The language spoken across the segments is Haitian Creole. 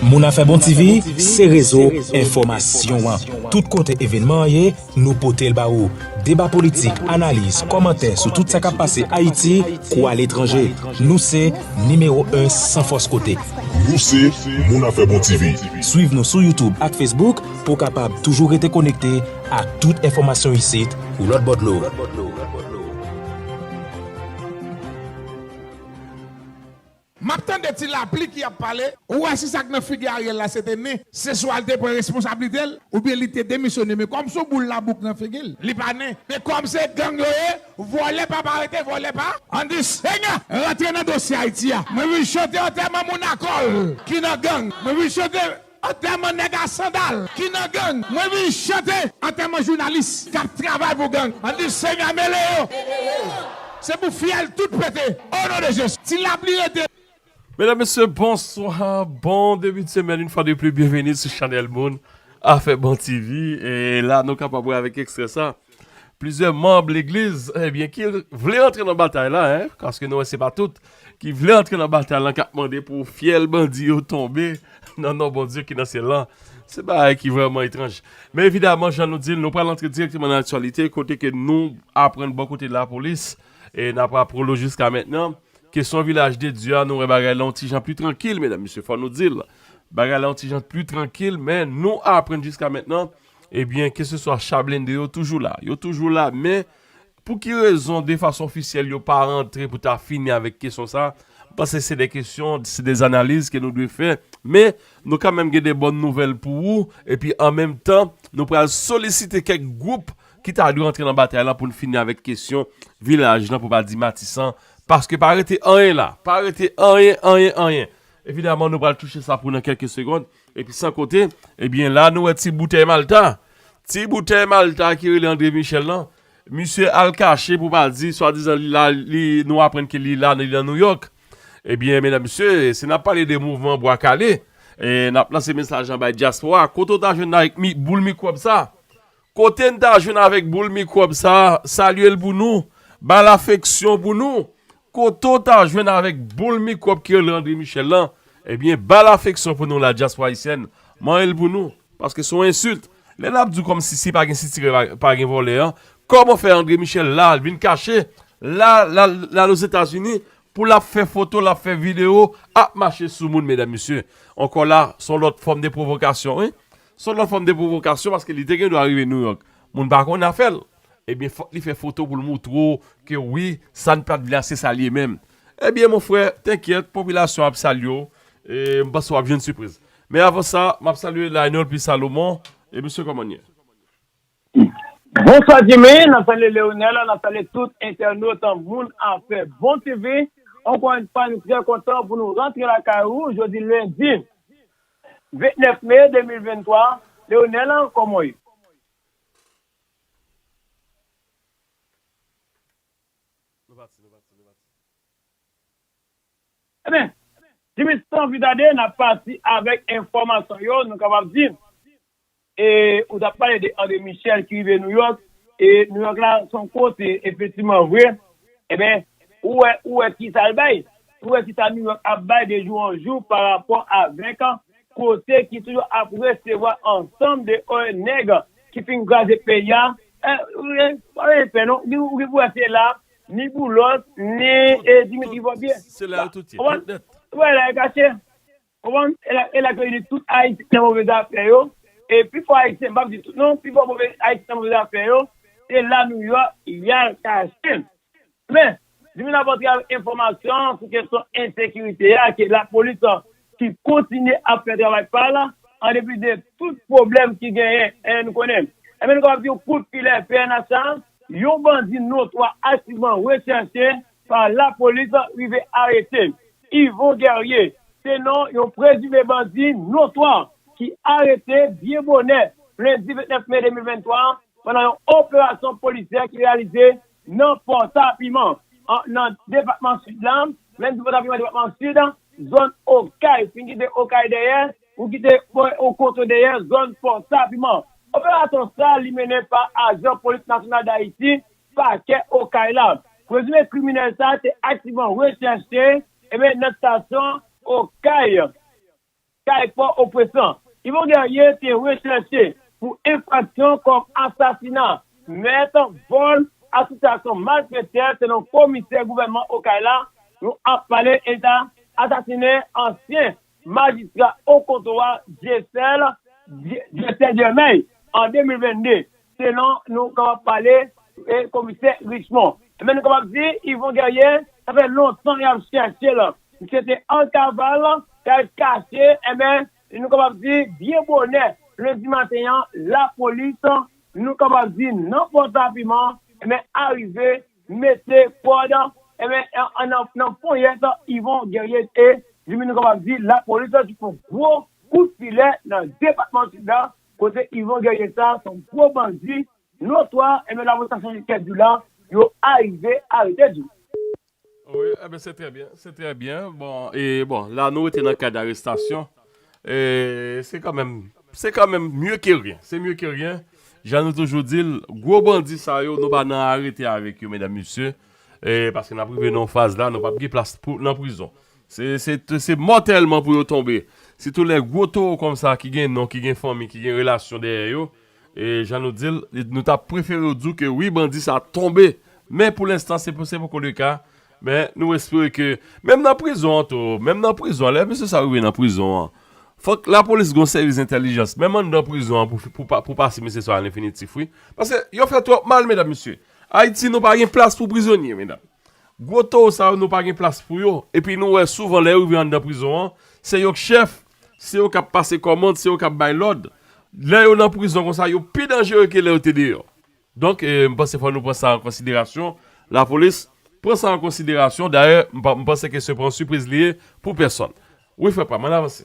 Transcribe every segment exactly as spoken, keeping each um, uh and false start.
Moun Afè Bon T V, se rezo enfòmasyon an. Tout kote evènman an ye, nou pote l ba ou. Deba politik, analiz, kòmantè sou tout sa k ap pase Ayiti kou aletranje. Nou se nimewo en san fòs kote. Nou se Moun Afè Bon T V. Swiv nou sou YouTube ak Facebook pou w kapab toujou rete konekte ak tout enfòmasyon isit ou lòt bò dlo. M ap tande ti lapli ki ap pale. Ou wè si sa k nan figi Ariel la se te nen, se swa l te pran responsablite l, oubyen li te demisyone. Men kòm se yon boul labouk nan figi l, li pa nen. Men kòm se gang yo ye, vòlè pa pa rete vòlè pa. Ann di Senyè, rantre nan dosye Ayiti a. Mwen vin chante antèman moun a kòl ki nan gang. Mwen vin chante antèman nèg a sandal ki nan gang. Mwen vin chante antèman jounalis k ap travay pou gang. Ann di Senyè mele yo. Se pou fyèl tout pete. O non de Jezi. Ti lapli rete. Medam, mesye, bonswa. Bon debi de semèn. Yon fwa de pli, byenveni sou chanèl Moun Afè Bon T V. E la, nou kapab wè avèk ekstrè sa. Plizyè manm legliz, ebyen, ki vle antre nan batay la, en, paske nou wè se pa tout, ki vle antre nan batay lan, k ap mande pou fyèl bandi yo tonbe nan non Bondye ki nan syèl lan. Se bagay ki vrèman etranj. Men evidaman, jan nou di l, nou pral antre dirèkteman nan aktyalite, kote ke nou aprann bò kote lapolis, e n ap rapele w jiska mentnan, kesyon Vilaj de Dye a, nou wè bagay la yon ti jan pli trankil, medam, mesye, fò nou di l. Bagay la yon ti jan pli trankil, men nou aprann jiska mentnan, ebyen, keseswa cha blende yo toujou la. Yo toujou la, men pou ki rezon, de fason ofisyèl, yo pa rantre pou ta fini avèk kesyon sa? M panse se de kesyon, se de analiz ke nou dwe fè, men nou kanmenm gen de bòn nouvèl pou ou, epi an menm tan, nou pral solisite kèk gwoup ki ta dwe antre nan batay lan pou n fini avèk kesyon vilaj lan, pou pa di Matisan, paske pa rete anyen la, pa rete anyen, anyen, anyen. Evidaman, nou pral touche sa pou nan kèlke segonn. Epi san konte, ebyen la, nou wè ti boutèy Malta. Ti boutèy Malta ki rele André Michel lan. Misye al kache pou pa di, swadizan li la, li, nou aprann ke li la, li nan Nouyòk. Ebyen, medam, mesye, si n ap pale de mouvman Bwa Kale, e n ap lanse mesaj lan bay dyaspora. Kote w ta jwenn avèk mi, boul mikwòb sa? Kote n ta jwenn avèk boul mikwòb sa? Salye l pou nou. Ba l afeksyon pou nou. Kote w ta jwenn avèk boul mikwòb ki rele André Michel lan? Ebyen, ba l afeksyon pou nou la dyaspora ayisyèn. Manyen l pou nou. Paske se yon ensilt. Lè n ap di w kòmsi si pa gen sitire, pa, pa gen vòlè an, kòman fè André Michel la, l vin kache, la, la, la, Ozetazini, pou l ap fè foto, l ap fè videyo, ap mache sou moun, medam, mesye? Ankò la, se yon lòt fòm de pwovokasyon, wi. Se yon lòt fòm de pwovokasyon paske li te gen dwa rive Nouyòk. Moun pa konn afè l. Ebyen, fòk li fè foto pou l moutre w ke wi, sa n pa t vle a, se sa l ye menm. Ebyen, mon frè, tenkyèt, popilasyon ap salye w. E m panse w ap jwenn sipriz. Men avan sa, m ap salye Lionel P. Salomon. E mesye, kòman n ye? Bonswa Jimmy, n ap salye Leonel, n ap salye tout entènot Moun Afè Bon T V. Ankò yon fwa, nou trè kontan pou nou rantre lakay ou jodi lendi vennèf me de mil venntwa. Leonel, kòman w ye? Nou pati, nou pati, nou pati. Ebyen, Jimmy, san pi tade, n ap pati avèk enfòmasyon yo, nou kapab di. E ou t ap pale de André Michel ki rive Nouyòk. E Nouyòk la, se yon kote, efektivman, vre. Ebyen, ou wè, ou wè ki sa l bay. Ou wè ki sa Nouyòk ap bay de jou an jou pa rapò avèk kote ki toujou ap resevwa ansanm de nèg ki fin kraze peyi a. E, e, pa gen pè non. Ou gen pou wè se la, ni Boulos, ni e, Dimitri Vorbier. Se la yo tout ye. Ou wè, tout nèt. Ou wè la e kache. Konprann? E la, e la ke li tout Ayisyen nan move zafè yo. E pifò Ayisyen, m p ap di tout non, pifò move Ayisyen nan move zafè yo, se la Nouyòk y al kache. Men, di m ap antre avèk enfòmasyon sou kesyon ensekirite a, ke lapolis ki kontinye ap fè travay pa l, an depi de tout pwoblèm ki genyen, e nou konnen. Ebyen, nou kapab di w kout filè P N H la, yon bandi notwa aktivman rechèche pa lapolis rive arete. Yvon Guerrier, se non yon prezime bandi notwa ki arete byen bonè lendi vennèf me de mil venntwa pandan yon operasyon polisyè ki reyalize nan Pòtapiman, an, nan depatman Sid la, lè n di Pòtapiman, depatman Sid, zòn Okay, fin kite Okay dèyè, ou kite, ou kontre dèyè zòn Pòtapiman. Operasyon sa li mennen pa ajan Polis Nasyonal d Ayiti, pakè Okay la. Prezime kriminèl sa te aktivman rechèche, ebyen, nan estasyon Okay. kay Pòtoprens lan. Yvon Guerrier te rechèche pou enfraksyon kòm asasina, mèt, vòl, asosyasyon malfektè, selon komisè gouvènman Okay la. Nou ap pale, e ta asasinen ansyen majistra Okonto a, Dieuseul, Dieuseul Germain, an de mil vennde, selon nou kapab pale, e, komisè Richemond. Enben, nou kapab di, Yvon Guerrier, sa fè lontan y ap chèche l. Misye te an kaval, t al kache, enben, nou kapab di, byen bonè, lendi maten an, lapolis, nou kapab di, nan Pòtapiman, enben, arive mete kòd, enben, an, an, nan, nan ponyèt Yvon Guerrier e Jimmy, nou kapab di, lapolis la te fè yon gwo kout filè nan depatman Sid la, kote Yvon Guerrier sa, se yon gwo bandi notwa, enben, lapolis la chanje kèk jou la, yo arive arete l. Wi, enben, se trè byen, se trè byen. Bon, e bon, la nou rete nan kad arestasyon. E se kanmenm, se kanmenm mye ke ryen. Se mye ke ryen. Jan nou toujou di l, gwo bandi sa yo, nou pa nan arete avèk yo, medam, mesye. E paske n ap rive nan yon faz la, nou p ap gen plas pou, nan prizon. Se, se, se mòtèlman pou yo tonbe. Sitou lè gwo towo kòmsa ki gen non, ki gen fanmi, ki gen relasyon dèyè yo. E jan nou di l, nou ta prefere yo di w ke wi, bandi sa tonbe. Men pou lenstan, se pou, se poko le ka. Men nou espere ke, menm nan prizon an tou, menm nan prizon an, lè mesye sa rive nan prizon an, fòk lapolis gen yon sèvis entèlijans, menm anndan prizon an, pou, pou, pa- pou pase mesye sa a lenfinitif, wi. Paske yo fè twòp mal, medam, mesye. Ayiti, nou pa gen plas pou prizonye, medam. Gwo towo sa yo, nou pa gen plas pou yo. Epi nou wè souvan lè yo rive anndan prizon an, se yo k chèf, se yo k ap pase kòmand, se yo k ap bay lòd. Lè yo nan prizon konsa, yo pi danjere ke lè yo te deyò. Donk, e, m panse fò nou pran sa an konsiderasyon. Lapolis pran sa an konsiderasyon. Dayè, m pa- m panse ke se pa yon sipriz li ye pou pèsonn. Wi, frè pa m, ann avanse.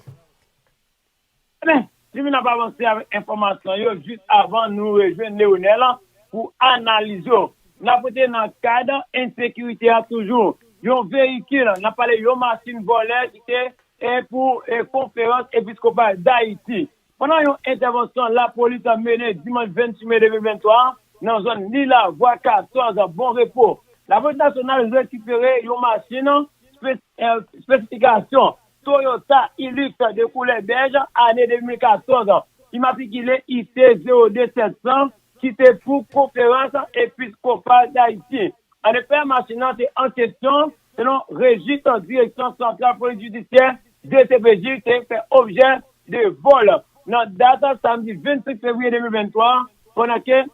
Ebyen, li vin ap avanse avèk enfòmasyon yo jis avan nou rejwenn Leonel pou analiz yo. N ap rete nan kad ensekirite a toujou. Yon veyikil, n ap pale yon machin vòlè ki te e pou e konferans episkopal Dayiti. Pandan yon entèvansyon lapolis mennen dimanch venntuit me de mil venntwa a nan zòn Lila, Vwa katòz, Bon Repo, lapolis nasyonal rekipere yon machin spe- e, espesifikasyon Toyota Hilux de koulè bèj ane de mil katòz, imatrikile I C zewo de sèt san, ki te pou konferans episkopal Dayiti. Annapre, machin nan te an kesyon, selon rejis Direksyon Santral Polis Jidisyè, D C P J, te fè objè de vòl nan dat samdi vennsenk fevriye de mil venntwa, pandan ke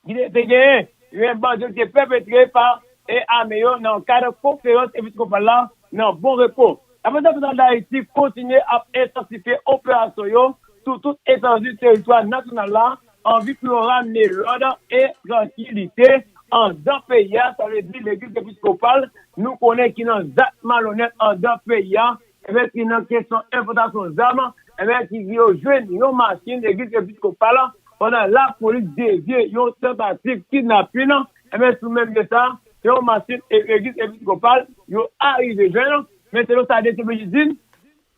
ki te, te genyen yon bandi ki te pèpetre pa e ame yo nan kad konferans episkopal la nan Bon Repo. Lapolis nasyonal Dayiti kontinye ap entansifye operasyon yo sou tout etandi teritwa nasyonal la, an vi pou yo ramne lòd e trankilite anndan peyi a, sa vle di legliz episkopal, nou konnen ki nan zak malonèt anndan peyi a, enben ki nan kesyon enpòtasyon zam, enben ki yo jwenn yon machin legliz episkopal, pandan lapolis devye yon tantativ kidnapin, enben sou menm de sa, yon machin e- legliz episkopal, yo arive jwenn, men selon sa D C P J di,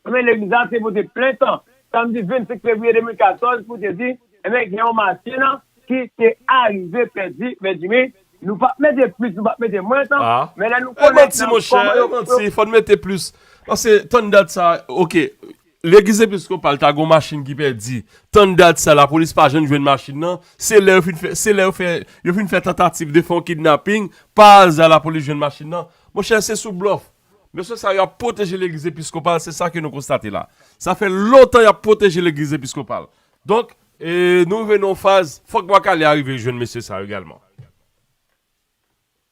enben legliz la te pote plent samdi vennsenk fevriye de mil katòz pou te di, enben gen yon machin ki te arive pèdi, men Jimmy, nou p ap mete plis, nou p ap mete mwens, men lè nou konnen manti, monchè, kòman yo- manti, fò n mete plis. Paske tann dat sa, oke, legliz episkopal ta gon machin ki pèdi. Tann dat sa, lapolis pa janm jwenn machin nan. Se lè yo fin fè, se lè yo fè, yo fin fè tantativ de fè yon kidnaping, pa aza lapolis jwenn machin nan. Monchè, se sou blòf. Mesye sa yo ap pwoteje legliz episkopal, se sa ke nou konstate la. Sa fè lontan y ap pwoteje legliz episkopal. Donk, e, nou rive nan yon faz, fòk Bwa Kale a rive jwenn mesye sa yo egalman.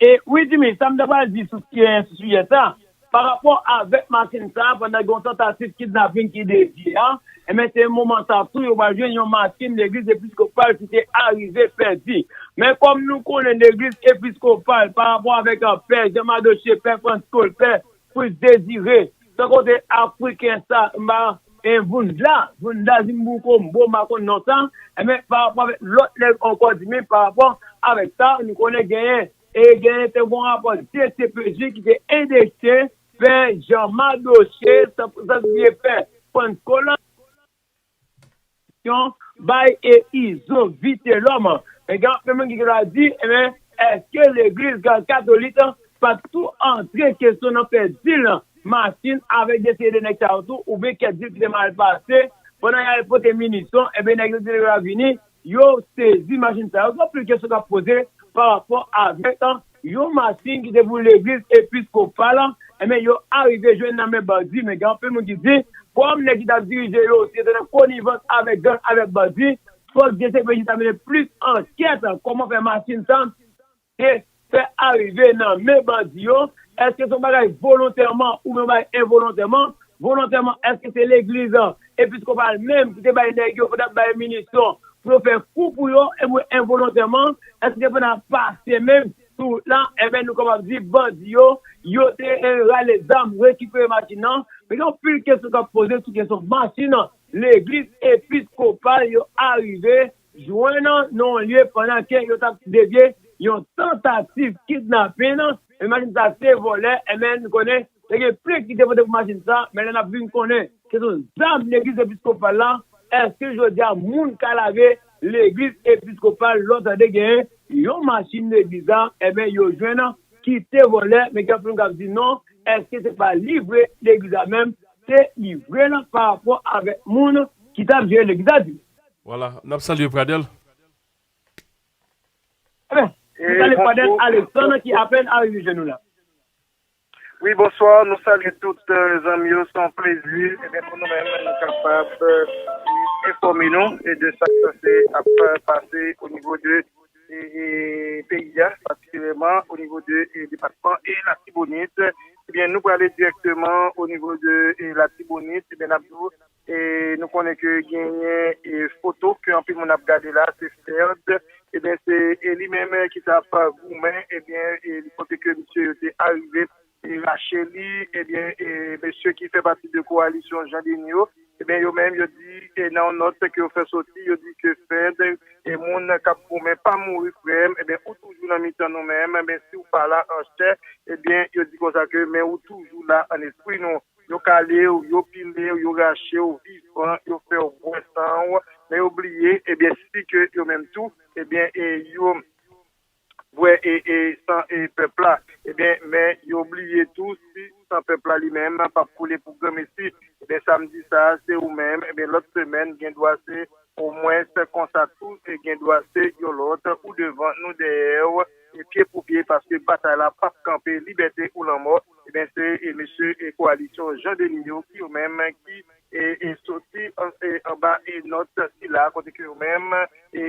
E wi, Jimmy, sa m ta pral di sou, e, sou sijè sa, pa rapò avèk machin sa, pandan gen yon tantativ kidnaping ki devye a, enben, se moman sa tou yo pral jwenn yon machin legliz episkopal ki te arive pèdi. Men kòm nou konnen legliz episkopal, pa rapò avèk, e, pè Jean Madoche, pè Frantz Cole, pè Fritz Désiré, san konte Afriken sa, m pa, e, Vundla, Vundla Zimbuko, m bon, m pa konn non sa, enben, pa rapò avèk lòt nèg ankò, Jimmy, pa rapò avèk sa, nou konnen genyen, e genyen te gon rapò D C P J ki te endekse pè Jean Madoche, san, san bliye pè Frantz Cole, bay e Izo Vitelhomme. Men gen anpil moun ki gentan di, enben, èske legliz katolik pa t tou antre kesyon nan pèdi l machin avèk de seri de nèg sa yo tou, oubyen kèk zil ki te mal pase, pandan y al pote minisyon, ebyen, nèg yo te vini, yo sezi machin sa yo. Gen anpil kesyon k ap poze pa rapò avèk, an, yon machin ki te pou legliz episkopal, an, ebyen, yo arive jwenn nan men bandi, men gen anpil moun ki di, kòm nèg ki t ap dirije yo, se te nan konivans avèk gang, avèk bandi, fòk D C P J ta mennen plis ankèt, kòman fè machin sa te fè arive nan men bandi yo? Èske se yon bagay volontèman oubyen yon bagay envolontèman? Volontèman, èske se legliz, an, episkopal menm ki te bay nèg yo, ki t ap bay minisyon pou yo fè kou pou yo, oubyen envolontèman, èske se pandan pase menm sou wout la, ebyen, nou kapab di bandi yo, yo te, eh, rale zam, rekipere machin nan? Men gen anpil kesyon k ap poze sou kesyon machin nan. Legliz episkopal yo arive jwenn nan yon lye pandan ke yo t ap devye yon tantativ kidnapin. Imajine sa, se vòlè, ebyen, nou konnen te gen plent ki te pote pou machin sa, men lè n ap vin konnen kesyon zam legliz episkopal la, èske jodi a moun ka lave legliz episkopal lè w tande genyen yon machin legliz la, ebyen, yo jwenn ki te vòlè, men gen anpil moun k ap di non, èske se pa livre legliz la menm, te livre l pa rapò avèk moun ki t ap jere legliz la di. Vwala, n ap salye Pradèl. Ebyen, nou salye Pradèl Alexandre ki apèn arive jwenn nou la. Wi, bonswa, nou salye tout, eh, zanmi yo, se yon plezi, ebyen, pou nou menm, nou kapab, eh, enfòme nou, e de sa k sanse ap, eh, pase o nivo de, e, e, peyi a, patikilyèman o nivo de, e, depatman e Latibonit. Ebyen, nou prale dirèkteman o nivo de, e, Latibonit, ebyen, n ap di w, e nou konnen ke genyen, e, foto ke anpil moun ap gade la, se Ferd, ebyen, se, e, li menm ki t ap goumen, ebyen, e, kote ke misye yo te arive, e, rache li, ebyen, e, mesye ki fè pati de kowalisyon Jan Deni yo, ebyen, yo menm, yo di, e, nan yon nòt ke yo fè soti, yo di ke Ferd, e, moun k ap goumen pa mouri, frè m, ebyen, ou toujou nan mitan nou menm, ebyen, si w pa la an chè, ebyen, yo di konsa ke, men ou toujou la an espri nou. Yo kale w, yo pile w, yo rache w vivan, yo fè w bwè san w, men yo bliye, ebyen, si ke yo menm tou, ebyen, e yo bwè, e, e san, e pèp la, ebyen, men yo bliye tou si san pèp la li menm p ap koule pou granmesi. Ebyen, samdi sa a, se ou menm, ebyen, lòt semèn, gen dwa se omwen se konsa tou, e gen dwa se yon lòt, ou devan, nou dèyè w, e pye pou pye, paske batay la p ap kanpe, libète ou lanmò. Ebyen, se, e, mesye, e, kowalisyon Jan Deni yo ki yo menm ki, e, e, soti an, e, anba, e, nòt sila, kote ke yo menm, e,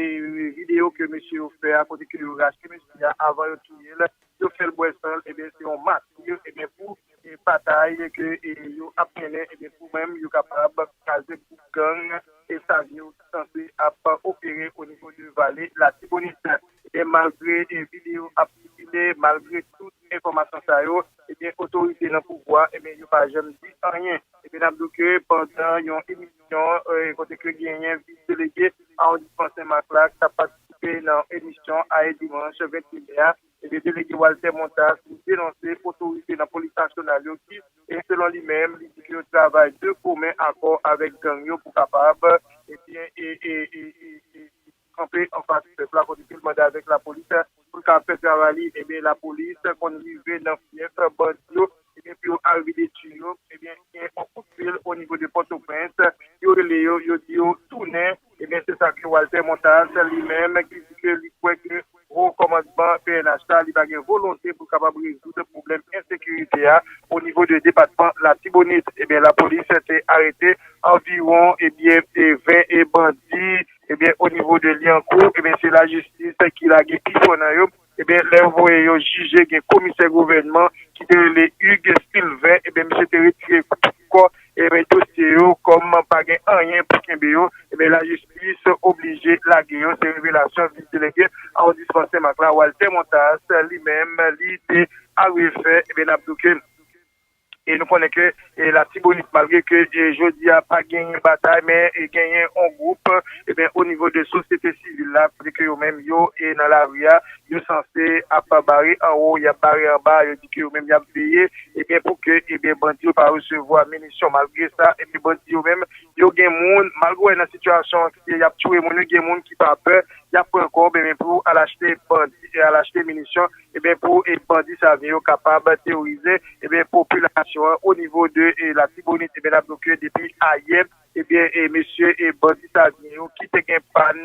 videyo ke mesye yo fè a, kote ke yo rache mesye a avan yo touye l, yo fè l bwè san l, ebyen, se yon mati, ebyen, pou, e, batay ke, e, yo ap mennen, ebyen, pou menm yo kapab kraze gwoup gang e sal yo ki sanse ap opere o nivo de vale Latibonit. Ebyen, malgre, e, videyo ap sikile, malgre tout enfòmasyon sa yo, ebyen, otorite nan pouvwa, ebyen, yo pa janm di anyen. Ebyen, n ap di w ke pandan yon emisyon, e, kote ke genyen vis delege awondisman Senmak la, ki t ap patisipe nan emisyon Ayè Dimanch venteyen a, ebyen, delege Walter Montas li denonse otorite nan polis nasyonal yo ki, e selon li menm, li di ke yo travay de komen akò avèk gang yo pou kapab, ebyen, e, e, e, e, e, kanpe anfas pèp la, kote ke l mande avèk lapolis pou l ka fè travay li. Ebyen, lapolis konn rive nan fyèf bandi yo, ebyen, pou yo arive detwi yo, ebyen, gen yon kout fil o nivo de Pòtoprens, yo rele yo, yo di yo tounen. Ebyen, se sa ke Walter Montas li menm ki di ke li kwè ke wo kòmandman P N H la, li pa gen volonte pou kapab rezoud pwoblèm ensekirite a o nivo de depatman Latibonit. Ebyen, lapolis te arete anviwon, ebyen, e ven e bandi, ebyen, o nivo de Lyankou, ebyen, se lajistis ki lage pifò nan yo. Ebyen, lè yo voye yo jije, gen komisè gouvènman ki te rele Hugues Sylvain, ebyen, misye te retire kò, ebyen, dosye yo, kòm pa gen anyen pou kenbe yo, ebyen, lajistis oblije lage yo. Se revelasyon vis delege awondisman Senmak la, Walter Montas, li menm, li te arive fè, ebyen, n ap di w ke e nou konnen ke, e, Latibonit, malgre ke, e, jodi a pa genyen batay, men, e, genyen yon gwoup, ebyen, o nivo de sosyete sivil la, kote ke yo menm, yo, e, nan lari a, yo sanse ap bare anwo, y ap bare anba, yo di ke yo menm, y ap veye, ebyen, pou ke, ebyen, bandi yo pa resevwa minisyon. Malgre sa, ebyen, bandi yo menm, yo gen moun, malgre w wè nan sitiyasyon, e, y ap tchwe moun, yo gen moun ki pa pè, y ap pran kòb, ebyen, pou al achte bandi, e al achte minisyon, ebyen, pou e bandi Savyen yo kapab teworize ebyen popilasyon an o nivo de e Latibonit. Ebyen, n ap di w ke depi ayè, ebyen, e mesye e bandi Savyen yo ki te gen pàn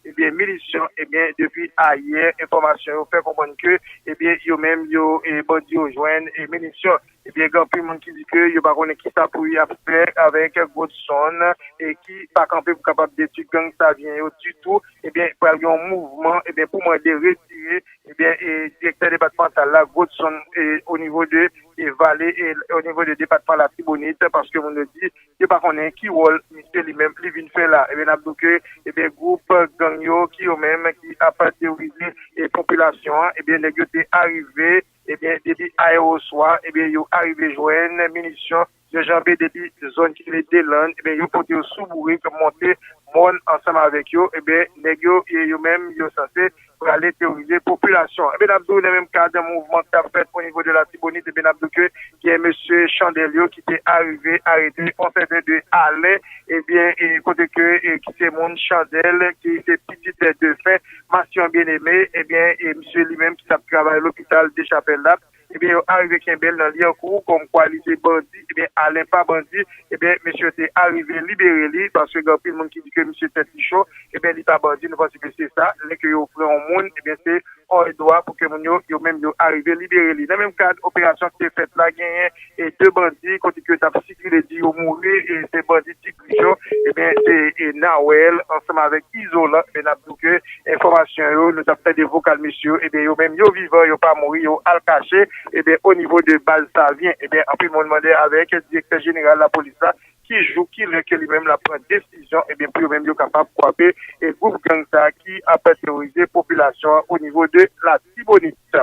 ebyen minisyon, ebyen, depi ayè, enfòmasyon yo fè konprann ke ebyen, yo menm yo e bandi yo jwenn e minisyon. Ebyen, gen anpil moun ki di ke yo pa konnen kisa pou y ap fè avèk Godson e ki pa kanpe pou kapab detwi gang Savyen yo ditou. Ebyen, pral gen yon mouvman ebyen, pou mande retire ebyen, e direktè depatmantal la, Godson, e o nivo de e Vale, e o nivo de depatman Latibonit, paske moun yo di yo pa konnen ki wòl misye li menm li vin fè la. Ebyen, n ap di w ke ebyen, gwoup gang yo ki yo menm ki ap teworize e popilasyon an, ebyen, nèg yo te arive ebyen, depi ayè oswa, ebyen, yo arive jwenn minisyon yo janbe depi zòn ki rele Delann, ebyen, yo pote yo sou bourik, monte mòn ansanm avèk yo, ebyen, nèg yo, e yo menm, yo sanse prale teworize popilasyon. Ebyen, n ap di w nan menm kad mouvman k t ap fèt o nivo de Latibonit, ebyen, n ap di w ke gen mesye Chandèl yo ki te arive arete yon sèten de Alen, ebyen, e kote ke, e ki se moun Chandèl, ki se pitit defen Masyon Byeneme, ebyen, e misye li menm ki t ap travay lopital Dechapèl la, ebyen, yo arive kenbe l nan Lyankou, kòmkwa li se bandi, ebyen, Alen pa bandi, ebyen, mesye yo te arive libere li, paske gen anpil moun ki di ke misye tèt li cho, ebyen, li pa bandi, nou panse ke se sa, lè ke yo pran yon moun, ebyen, se yon dwa pou ke moun yo, yo menm yo arive libere li. Nan menm kad operasyon ki te fèt la, genyen e de bandi, kote ke yo t ap sikile di yo mouri, e se bandi Ti Grif yo, ebyen, se e Nawèl ansanm avèk Izolan, ebyen, n ap di w ke enfòmasyon yo, nou t ap tande vokal mesye yo, ebyen, yo menm, yo vivan, yo pa mouri, yo al kache, ebyen, o nivo de baz Savyen. Ebyen, anpil moun mande avèk direktè jeneral lapolis la, ki jou, ki lè ke li menm l ap pran desizyon, ebyen, pou yo menm, yo kapab kwape e gwoup gang sa a ki ap teworize popilasyon an o nivo de Latibonit.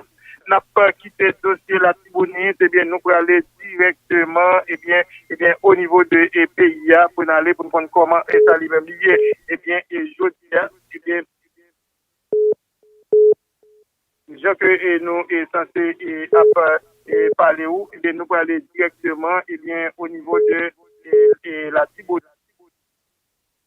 N ap kite dosye Latibonit, ebyen, nou prale dirèkteman, ebyen, ebyen, o nivo de e peyi a, pou n ale, pou n konn kòman eta li menm li ye. Ebyen, e jodi a, ebyen, jan ke e nou e sanse e ap e pale ou, ebyen, nou prale dirèkteman, ebyen, o nivo de e, e Latibonit.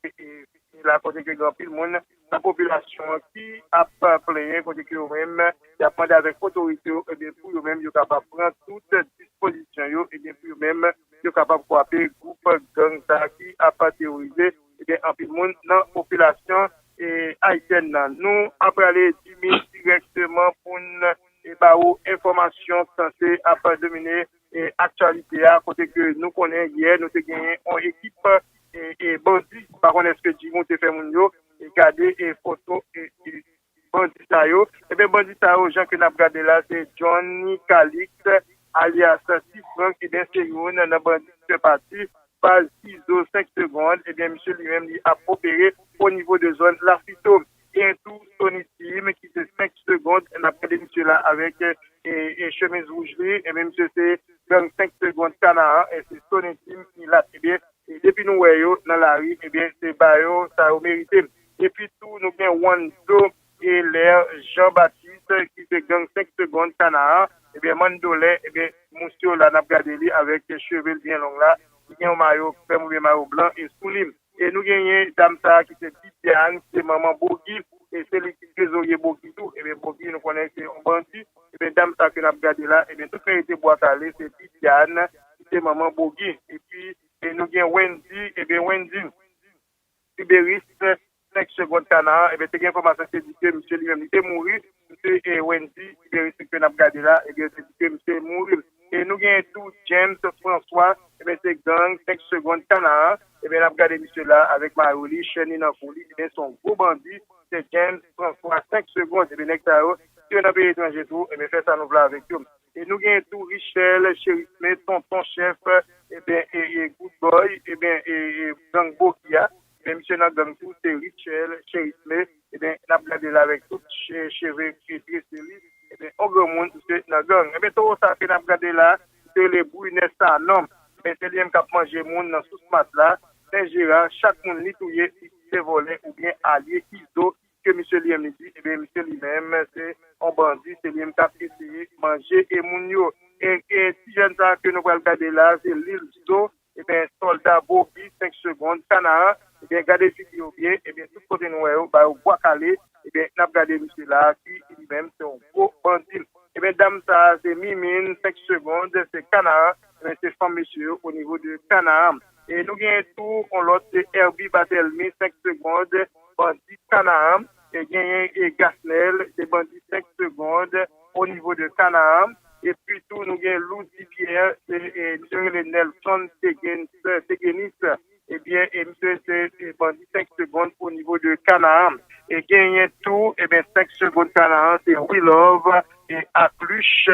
E, e, e la kote ke gen anpil moun nan popilasyon an ki ap plenyen, kote ke yo menm, y ap mande avèk otorite yo, ebyen, pou yo menm, yo kapab pran tout dispozisyon yo, ebyen, pou yo menm, yo kapab kwape gwoup gang sa a ki ap teworize, ebyen, anpil moun nan popilasyon e, ayisyèn nan. Nou ap prale di min dirèkteman pou n e ba ou enfòmasyon k sanse ap domine e, aktyalite a, kote ke nou konnen yè, nou te genyen yon ekip e, e, bandi. Pa konnen èske Jimmy te fè moun yo e, gade e, foto e, e, bandi sa yo. Ebyen, bandi sa yo, jan ke n ap gade la, se Johnny Calix, alyas Ti Frank, ebyen, se youn nan bandi ki fè pati baz Izo senk Segonn, ebyen, misye li menm, li ap opere o nivo de zòn Lafito. Gen tou Tony Tim, ki se senk Segonn, n ap gade misye la avèk e, e, chemiz wouj li, ebyen, misye se gang senk Segonn Kanaran, e se Tony Tim ki lat. Ebyen, e depi nou wè yo nan lari, ebyen, se ba yo sa yo merite. Epi tou, nou gen Wando e Lè Jean Baptiste, ki se gang senk Segonn Kanaran, ebyen, Mandolè, ebyen, mouche la, n ap gade li avèk cheve l byen long la, li gen yon mayo krèm oubyen mayo blan e sou li. E nou genyen dam sa a ki se Bibiane, ki se manman Bogi, e se li ki trezorye Bogi tou. Ebyen, Bogi, nou konnen se yon bandi. Ebyen, dam sa a ke n ap gade la, ebyen, tout merite Bwa Kale, se Bibiane, ki se manman Bogi. Epi, e nou gen Wendy, ebyen, Wendy, Liberis, senk Segonn Kanaran, ebyen, te gen enfòmasyon ki te di ke misye li menm, li te mouri. Misye, e, Wendy, Liberis, ke n ap gade la, ebyen, te di ke misye mouri. E nou gen tou James François, ebyen, se gang senk Segonn Kanaran. Ebyen, n ap gade misye la avèk mayo li, chèn li nan kou li, ebyen, se yon gwo bandi, se James François senk Segonn. Ebyen, nèg sa yo, si yo nan peyi etranje tou, ebyen, fè sa nou vle avèk yo. E nou gen tou Richel Cherisme, Tonton Chèf, ebyen, e, e, Good Boy, ebyen, e, e, gang Bogi a. Ebyen, misye nan gang tou, se Richel Cherisme. Ebyen, n ap gade l avèk tout che-, cheve ki trese li. Ebyen, yon granmoun, misye nan gang. Ebyen, towo sa ke n ap gade la, se le Brunè Sanon. Ebyen, se li menm k ap manje moun nan Sous Matla, Sen Jera, chak moun li touye, li se vòlè oubyen alye Izo, ke misye li menm li di, ebyen, misye li menm, se yon bandi, se li menm k ap eseye manje e moun yo. E, e ti jèn sa ke nou pral gade la, se Lil Zo, ebyen, sòlda Bogi, senk Segonn, Kanaran, ebyen, gade figi yo byen, ebyen, tout kote nou wè yo, ba yo bwa kale, ebyen, n ap gade misye la, ki li menm, se yon gwo bandi. dam sa a se Mimine, senk segonn, se Kanaran, men se fanm mesye yo o nivo de Kanaran. E nou genyen tou yon lòt, se Herby Batelmy, senk segonn, bandi Kanaran. E genyen e Gasnel, se bandi senk segonn o nivo de Kanaran. Epi tou, nou gen Loudy Pierre, se e, misye rele Nelson Tegenis, Tegenis. Ebyen, e misye se e, bandi senk segonn o nivo de Kanaran. E genyen tou, ebyen, senk segonn Kanaran, se We Love e Akluch.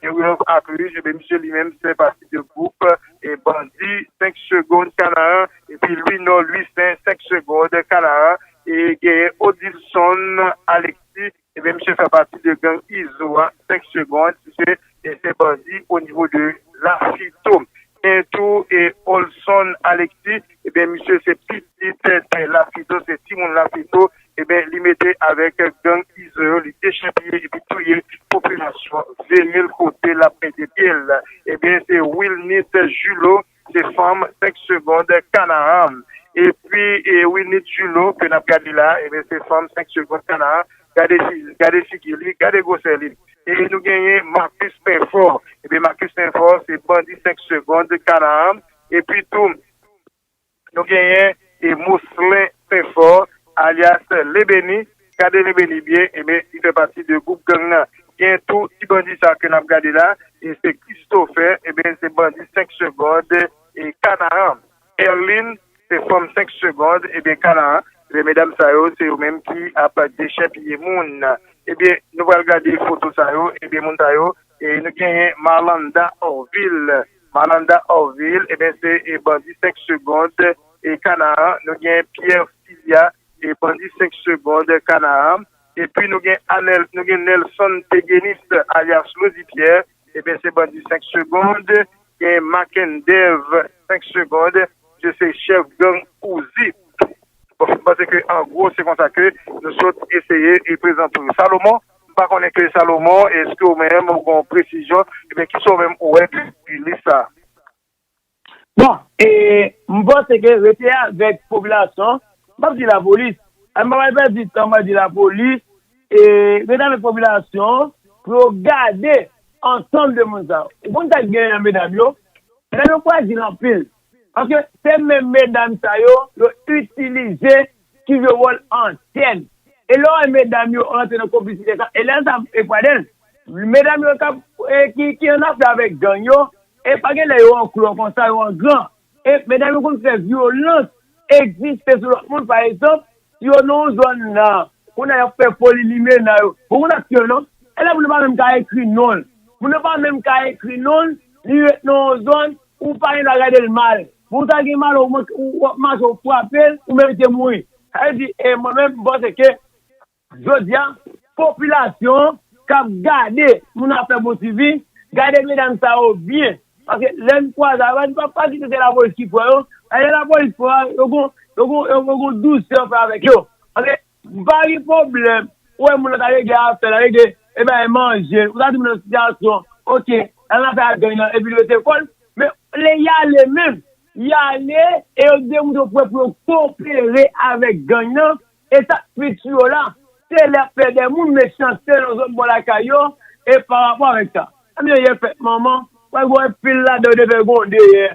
E We Love Akluch, ebyen, misye li menm fè pati de gwoup e bandi senk segonn Kanaran. Epi Louis Nord, Louis Saint, senk segonn Kanaran. E genyen Odilson Alexis, ebyen, misye fè pati de gang Izo a, senk segonn, misye e se bandi o nivo de Lafito. Gen tou e Olson Alexis, ebyen, misye se pitit e Lafito, se timoun Lafito, ebyen, li mete avèk gang Izo yo, li dechèpiye epi touye popilasyon, veye l kote l ap mete pye l. Ebyen, se Wilnit Julo, se fanm senk segonn Kanaran. Epi, e Wilnit Julo, ke n ap gade la, ebyen, se fanm senk segonn Kanaran. Gade fi, gade figi li, gade gwosè li. E nou genyen Marcus Penfort. Ebyen, Marcus Penfort, se bandi senk segonn Kanaran. Epi tou, nou genyen e Mousselin Penfort, alyas Lebeni. Gade Lebeni byen, ebyen, li fè pati de gwoup gang nan. Gen tou ti bandi sa ke n ap gade la, e se Christopher, ebyen, se bandi senk segonn e Kanaran. Erline, se fanm senk segonn, ebyen, Kanaran. Ebyen, medam sa yo, se yo menm ki ap dechèpiye moun. Ebyen, nou pral gade foto sa yo, ebyen, moun sa yo, e nou genyen Marlanda Orville. Marlanda Orville, ebyen, se e bandi senk segonn e Kanaran. Nou genyen Pierre Filia, e bandi senk segonn Kanaran. Epi nou gen Anel, nou gen Nelson Tegenis, alyas Lodi Pierre, ebyen, se bandi senk segonn. Gen Makendev, senk segonn, se, se chèf gang Ouzi. Bon, m panse ke an gwo, se konsa ke nou sot eseye e prezante w. Salomon, m pa konnen ke Salomon, èske ou menm ou gen yon presizyon, ebyen, kisa ou menm ou wè de lis sa a? Bon, e, m panse ke rete avèk popilasyon, m p ap di lapolis. A, m pa pral pèdi tan, m pral di lapolis, e, rete avèk popilasyon pou yo gade ansanm de moun sa yo. Ou konn sa k genyen, medam yo? Medam yo frajil anpil. Paske se menm medam sa yo, yo itilize ki jwe wòl antèn. E lè w wè medam yo rantre nan konplisite sa, e lè sa, e pwaden, medam yo k ap, e, ki, ki annafè avèk gang yo, e pa gen lè yo an klò konsa, yo an gran. E medam yo konn fè vyolans egziste sou lòt moun, pa egzanp, si yo nan yon zòn nan, kounye a y ap fè foli limena yo. Bon, moun ap tiye yo non. E lè moun nan pa menm ka ekri non l. Moun nan pa menm ka ekri non l, li ret nan yon zòn, ou pa gen dwa gade l mal. Moun sa gen mal, ou manke, ou, w ap mache, ou frape l, ou merite mouri. Sa vle di, e mwen menm, m panse ke, jodi a, popilasyon k ap gade moun ap fè bon suivi, gade medam sa yo byen. Paske lè n kwaze avè l, n pa, pa kite se lapolis ki pran yo. E lè lapolis pran yo, yo gon, yo gon, yo gon, gon dousè yo fè avèk yo. Paske m pa gen pwoblèm. Ou wè moun nan ta regle afè l, regle, e bay manje. Ou ta di moun nan sitiyasyon, oke, al nan afè ak gang nan, epi l rete kò l. Men lè y ale menm, y ale, e yo demontre yo prè pou yo kopere avèk gang nan. E sa k fiti yo la, se lè ap fè de moun mechanste nan zòn bò lakay yo, e pa rapò avèk sa. Ebyen, yè fèt manman, w al wè pil ladan yo te fè gon deyè.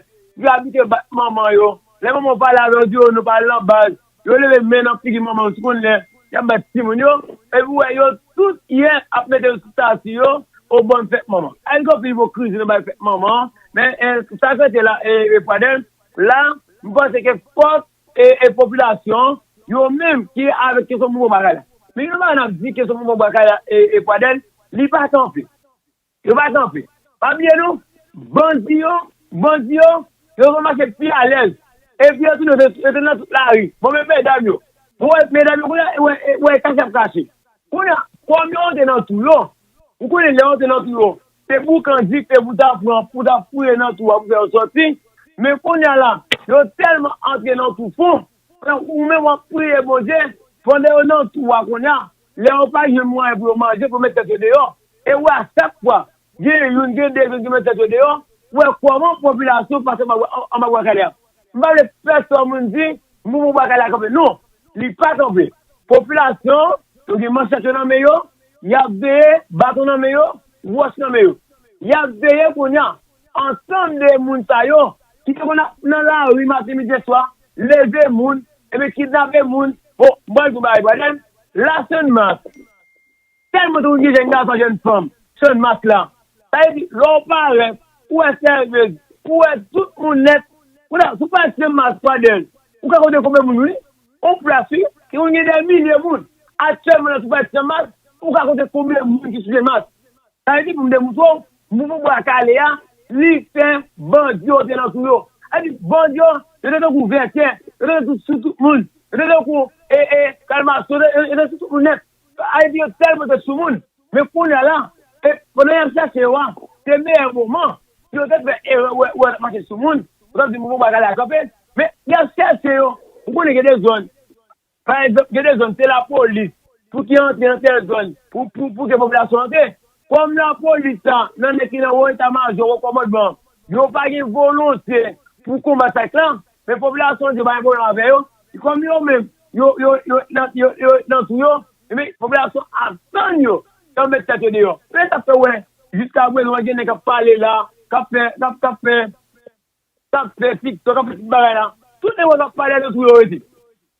Yo abitye bat manman yo. Lè manman yo pale avè yo, di yo, nou pa al nan baz. Yo leve men nan figi manman yo, si konn lè y ap bat timoun yo. Epi w wè yo tout yè ap mete yo sou estati yo, o bòn fèt manman. Èske yo fin ipokrizi nan bay fèt manman an? Men, e, sa k rete la, e, e, pwaden, la, m panse ke fòk e, e popilasyon, yo menm ki avèk kesyon mouvman bwa kale a. Men gen yon bagay n ap di kesyon mouvman bwa kale a, e, e pwaden, li pa kanpe. Yo pa kanpe. Pa bliye non, bandi yo, bandi yo, yo konn mache pi alèz. Epi yo tounen, yo te, yo te nan tout lari. Bon, men medam yo. Bon, medam yo, kounye a, wè, wè, kache ap kache. Kounye a, kòm yo antre nan tou yo, ou konnen lè yo antre nan tou yo, se pou kandik, se pou ta pran, pou ta fouye nan tou a, pou fè yo sòti. Men kounye a la, yo tèlman antre nan tou fon, ou menm w ap priye Bondye, pandan yo nan tou a kounye a, lè yo pa jwenn mwayen pou yo manje, pou yo met tèt yo deyò. E ou wè a chak fwa, gen youn, gen de youn ki met tèt yo deyò, ou wè kòman popilasyon pase anba, anba bwa kale a. M pa vle pèsòn moun di, mouvman bwa kale a kanpe. Non, li pa kanpe. Popilasyon, yo gen manchèt yo nan men yo, y ap veye, baton nan men yo, wòch nan men yo. Y ap veye kounye a. Ansanm de moun sa yo ki te konn ap nan lari maten, midi, swa, leve moun, epi kidnape moun. Bon, m pral di w bagay, Bradley. La Channmas, tèlman tou gen jèn gason, jèn fanm, Channmas la. Sa vle di, lè w parèt, ou wè sèvez, ou wè tout moun nèt. Kounye a, si w parèt Channmas, Bradley, ou ka konte konbyen moun, wi. On plas, wi, ki konn gen dè milye moun. Aktyèlman, lè w parèt Channmas, ou ka konte konbyen moun ki sou Channmas. Sa vle di pou m demontre w, mouvman Bwa Kale a, li fè bandi yo te nan tou yo. Sa vle di bandi yo, yo te tankou vètè, yo te tankou sou tout moun. Yo te tankou, e, e, Kalmaso, yo te, yo te sou tout moun nèt. Sa vle di yo tèlman te sou moun. Men kounye a la, e, pandan y ap chèche yo a, se meyè moman, si yo te fè erè, wè, wè, mache sou moun, yo t ap di mouvman Bwa Kale a kanpe. Men y ap chèche yo, ou konnen gen de zòn. Pa egzanp, gen de zòn, se lapolis pou ki antre nan tèl zòn, pou, pou, pou ke popilasyon antre. Kòm lapolis la, nan nèg ki nan wo eta majò, wo kòmandman, yo pa gen volonte pou konbat sa k la, men popilasyon an di yo pa gen pwoblèm avè yo. Kòm yo menm, yo, yo, yo, nan, yo, yo nan tou yo, ebyen, popilasyon ap tann yo, yo mete tèt yo deyò. Men sa fè wè, jiska prezan, gen nèg k ap pale la, k ap fè, k ap, k ap fè k ap fè TikTok, k ap fè tout bagay la. Tout nèg wè k ap pale a nan tou yo rete.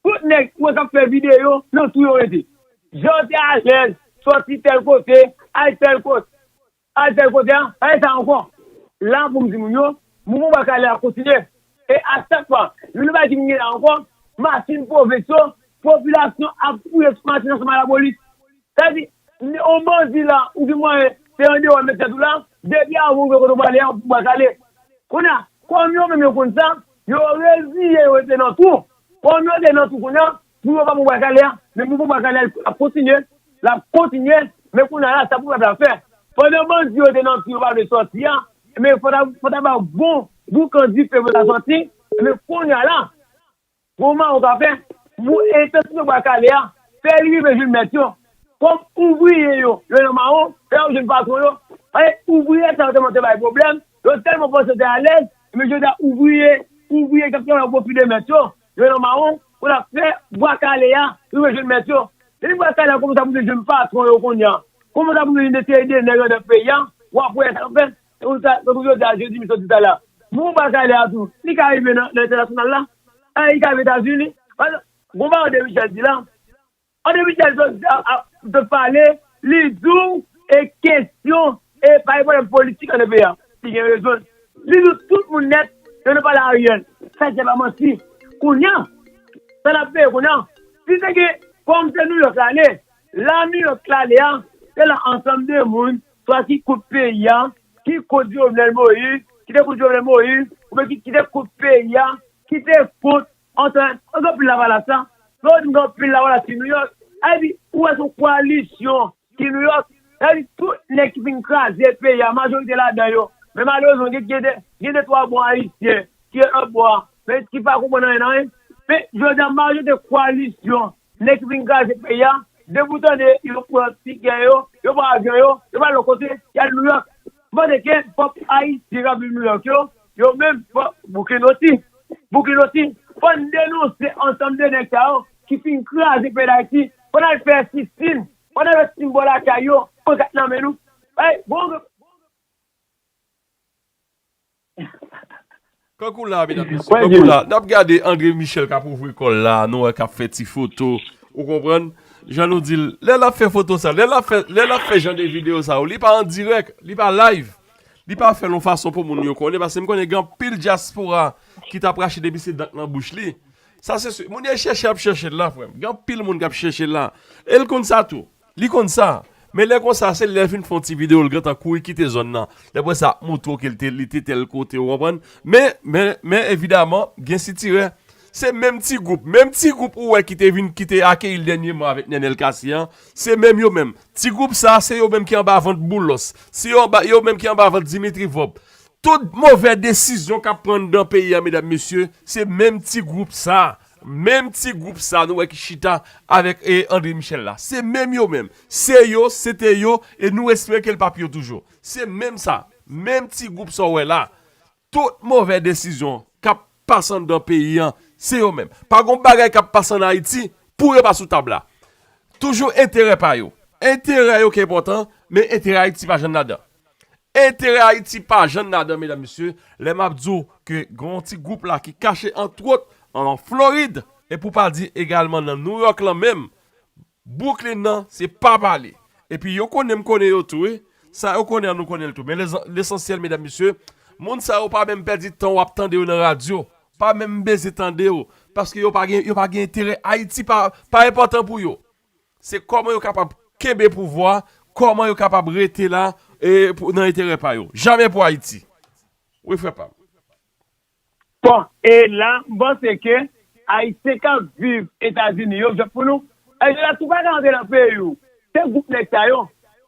Tout nèg wè k ap fè videyo nan tou yo rete. Jan yo te alèz, sòti tèl kote, al tèl kote, al tèl kote a, pa gen sa ankò. La pou m di moun yo, mouvman Bwa Kale a kontinye. E a chak fwa, youn nan bagay ki vin gen la ankò, machin pwovens yo, popilasyon ap fouye sou machin ansanm a lapolis. Sa vle di, yon bandi la, ou gen mwayen, se andeyò met tèt ou la, depi avan ou rive kote w prale a, ou pou Bwa Kale. Kounye a, kòm yo menm yo konn sa, yo reziye yo rete nan twou. Kòm yo te nan twou kounye a, pou yo pa pou Bwa Kale a, men pou Bwa Kale a ap kontinye, l ap kontinye, men kounye a la, sa pou pèp la fè. Pandan bandi yo te nan twou, yo pa vle sòti a, men fò ta, fò ta ba yo bon boukan dife pou ta sòti, men kounye a la, Kòman ou ka fè pou entansite Bwa Kale a, fè li rive jwenn mèt yo? Kòm ouvriye yo, yo nan mawon, fè yo jwenn patwon yo. Paske ouvriye sa yo tèlman te bay pwoblèm, yo tèlman panse yo te alèz, men jodi a ouvriye, ouvriye k ap travay o pwofi de mèt yo, yo nan mawon, pou l ap fè Bwa Kale a rive jwenn mèt yo. Depi Bwa Kale a kòmanse ap rive jwenn patwon yo kounye a, kòmanse ap rive jwenn de seri de nèg anndan peyi a, w ap wè sa yo fè. Se pou sa, se pou jodi a, jodi m sot di sa la. Mouvman Bwa Kale a tou, li ka rive nan, nan entènasyonal la. An, li ka rive Etazini. Paske, gon bagay André Michel di la. André Michel sot, a, a, sot pale, li di w, e kesyon, e pa gen pwoblèm politik anndan peyi a. Li gen rezon. Li di w tout moun nèt, yo nan pale Ariel. Sa se pa manti. Kounye a, sa n ap peye kounye a. Si te gen, kòm se Nouyòk l ale, la Nouyòk l ale a, se la ansanm de moun, swa ki kont peyi a, ki kont Jovenel Moïse, ki te kont Jovenel Moïse, oubyen ki, ki te kont peyi a, ki te kont ansanm, ansanm anpil lavalas la. Lè w di m gen anpil lavalas ki Nouyòk, sa vle di, ou wè se yon koalisyon ki Nouyòk, sa vle di tout nèg ki fin kraze peyi a, majorite ladan yo. Men malerezman, gen, gen de, gen de twa bon Ayisyen ki anbò a, men ki pa konprann anyen nan anyen. Men, jodi a, majorite koalisyon, nèg ki fin kraze peyi a, depi w tande yo pran tikè yo, yo pran avyon yo, yo pral lòt kote, y al Nouyòk. M panse ke pèp ayisyen k ap viv Nouyòk yo, yo menm, fò, bouke noti. Bouke noti. Fò n denonse ansanm de nèg sa yo ki fin kraze peyi Dayiti. Fò n al fè sisin. Fò n al fè sisin bò lakay yo. Pankat nan men nou. Ay, bon, Kankou la, medam, mesye, kankou la, n ap gade André Michel k ap ouvri kò l la, nou wè k ap fè ti foto, ou konprann? Jan nou di l, lè l ap fè foto sa, lè l ap fè, lè l ap fè jan de videyo sa yo, li pa an dirèk, li pa live, li pa fè l yon fason pou moun yo konnen, paske m konnen gen anpil dyaspora ki t ap rache depi se dan k nan bouch li. Sa se si, moun yo chèche ap chèche l la, frè m. Gen anpil moun k ap chèche l la. E l konn sa tou. Li konn sa. Men lè konsa, se lè l fin fè yon ti videyo, l gentan kouri kite zòn nan. Lè apre sa, ap montre w ke l te, li te tèl kote, ou konprann? Men, men, men, evidaman, gen sitirè. Se menm ti gwoup, menm ti gwoup ou wè ki te vin, ki te akeyi l dènyèman avèk Nenel Cassy an, se menm yo menm. Ti gwoup sa, se yo menm ki anba vant Boulos. Se yo anba, yo menm ki anba vant Dimitri Vorbe. Tout movè desizyon k ap pran anndan peyi a, medam, mesye, se menm ti gwoup sa. Menm ti gwoup sa nou wè ki chita avèk e, André Michel la. Se menm yo menm. Se yo, se te yo, e nou espere ke l p ap yo toujou. Se menm sa. Menm ti gwoup sa w wè la. Tout movè desizyon k ap pase anndan peyi an, se yo menm. Pa gon bagay k ap pase ann Ayiti pou yo pa sou tab la. Toujou enterè pa yo. Enterè yo ki enpòtan, men enterè Ayiti pa janm ladan. Enterè Ayiti pa janm ladan, medam, mesye. Lè m ap di w ke gen yon ti gwoup la ki kache, antwòt, an Florid, e pou pa di egalman nan New York lan menm, Brooklyn nan, se pa pale. Epi yo konnen m konnen yo tou, wi. Sa yo konnen an, nou konnen l tou. Men lezan- lesansyèl, medam, mesye, moun sa yo pa menm pèdi tan w ap tande yo nan radyo. Pa menm bezwen tande yo. Paske yo pa gen, yo pa gen enterè. Ayiti pa, pa enpòtan pou yo. Se kòman yo kapab kenbe pouvwa, kòman yo kapab rete la e pou, nan enterè pa yo. Jamè pou Ayiti. Wi, frè pa m. Bon, e la, m panse ke Ayisyen k ap viv Etazini yo, jwèt pou nou. Èske la tou pa ka antre nan peyi w? Se gwoup nèg sa yo.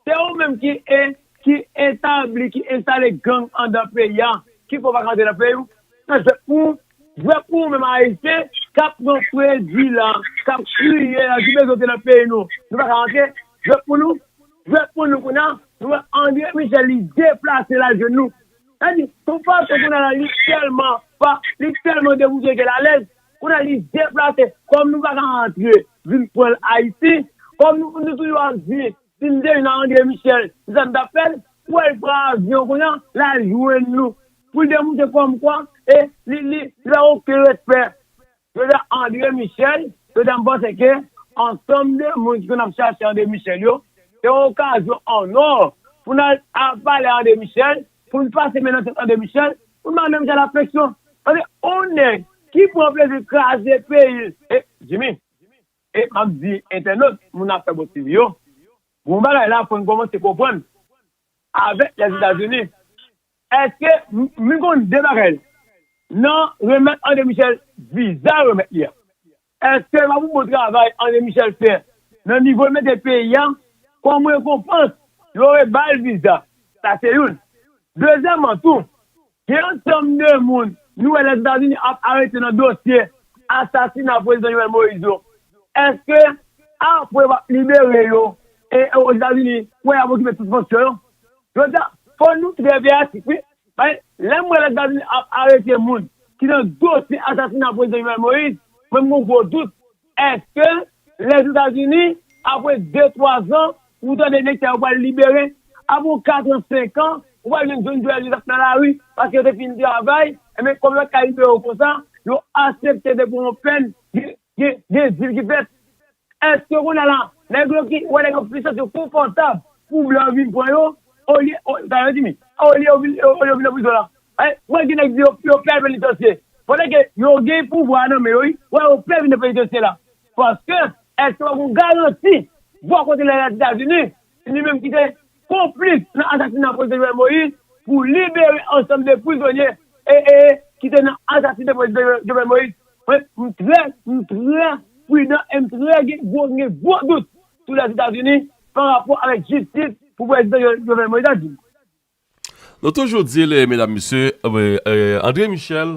Se ou menm ki e, ki etabli, ki enstale gang andan peyi a, ki fè w pa ka antre nan peyi w? Nan jwèt pou ou, jwèt pou ou menm Ayisyen, k ap pran kredi la, k ap kriye la, ki bezwen antre nan peyi nou. Nou pa ka antre, jwèt pou nou, jwèt pou nou kounye a, nou wè André Michel li deplase l al jwenn nou. Sa di, yon fason kounye a la, li tèlman pa, li tèlman debouje ke l alèz, kounye a li deplase, kòm nou pa ka antre, vin pran l Ayiti, kòm nou, nou toujou ap di, si n te vin a André Michel, se sa n t ap fè l, pou l pran avyon kounye a, l al jwenn nou, pou l debouje kòmkwa, e li, li, li pa okenn respè. Jodi a André Michel, jodi a m panse ke ansanm de moun ki konn ap chache André Michel yo, se yon okazyon an nò pou n al pale a André Michel, pou n pase men nan tèt André Michel, pou n ba André Michel afeksyon. Paske yon nèg ki pran plezi kraze peyi l, e Jimmy, e m ap di entènot, moun afè Bon T V yo, bon bagay la fò n kòmanse konprann avèk Lèzetazini. Èske m konn de bagay nan remèt André Michel viza yo remèt li a? Èske pa pou bon travay André Michel fè nan nivo l mete peyi a kòm rekonpans yo re ba l viza? Sa se youn. Dezyèmman tou, gen yon ansanm de moun nou wè Lèzetazini ap arete nan dosye asasina prezidan Jovenel Moïse yo. Èske apre w ap libere yo e Ozetazini wè y ap okipe sispansyon yo? Jodi a, fò nou trè veyatif, wi. Paske lè m wè Lèzetazini ap arete moun ki nan dosye asasina prezidan Jovenel Moïse, mwen m gen gwo dout. Èske Lèzetazini, apre de, twa zan, ou tande nèg sa yo pral libere, apre yon kat an, senk an, ou pral jwenn jèn jwè yo t ap nan lari, paske yo te fin travay, enben, kòm yo pa t ka libere yo konsa, yo aksepte te pran yon pèn, gen, gen, gen dil ki fèt. Èske kounye a la, nèg yo ki wè nèg yo plis santi yo konfòtab pou blan yo vin pran yo, olye, sa yo di mi, olye yo vin, olye yo vin nan prizon la. Mwen gen nèg di yo, yo pè al penitansye. Pandan ke yo gen pouvwa a nan men yo, wi, wè yo pè vin nan penitansye la. Paske, èske w ap gen yon garanti bò kote Lèzetazini, li menm ki te konplis nan asasina prezidan Jovenel Moïse, pou libere ansanm de prizonye e, e, ki te nan asasina prezidan Jovenel Moïse? Mwen, m trè, m trè pridan e m trè gen gwo, gen gwo dout sou Lèzetazini pa rapò avèk jistis pou prezidan Jovenel Moïse a di. Nou toujou di l, medam, mesye, André Michel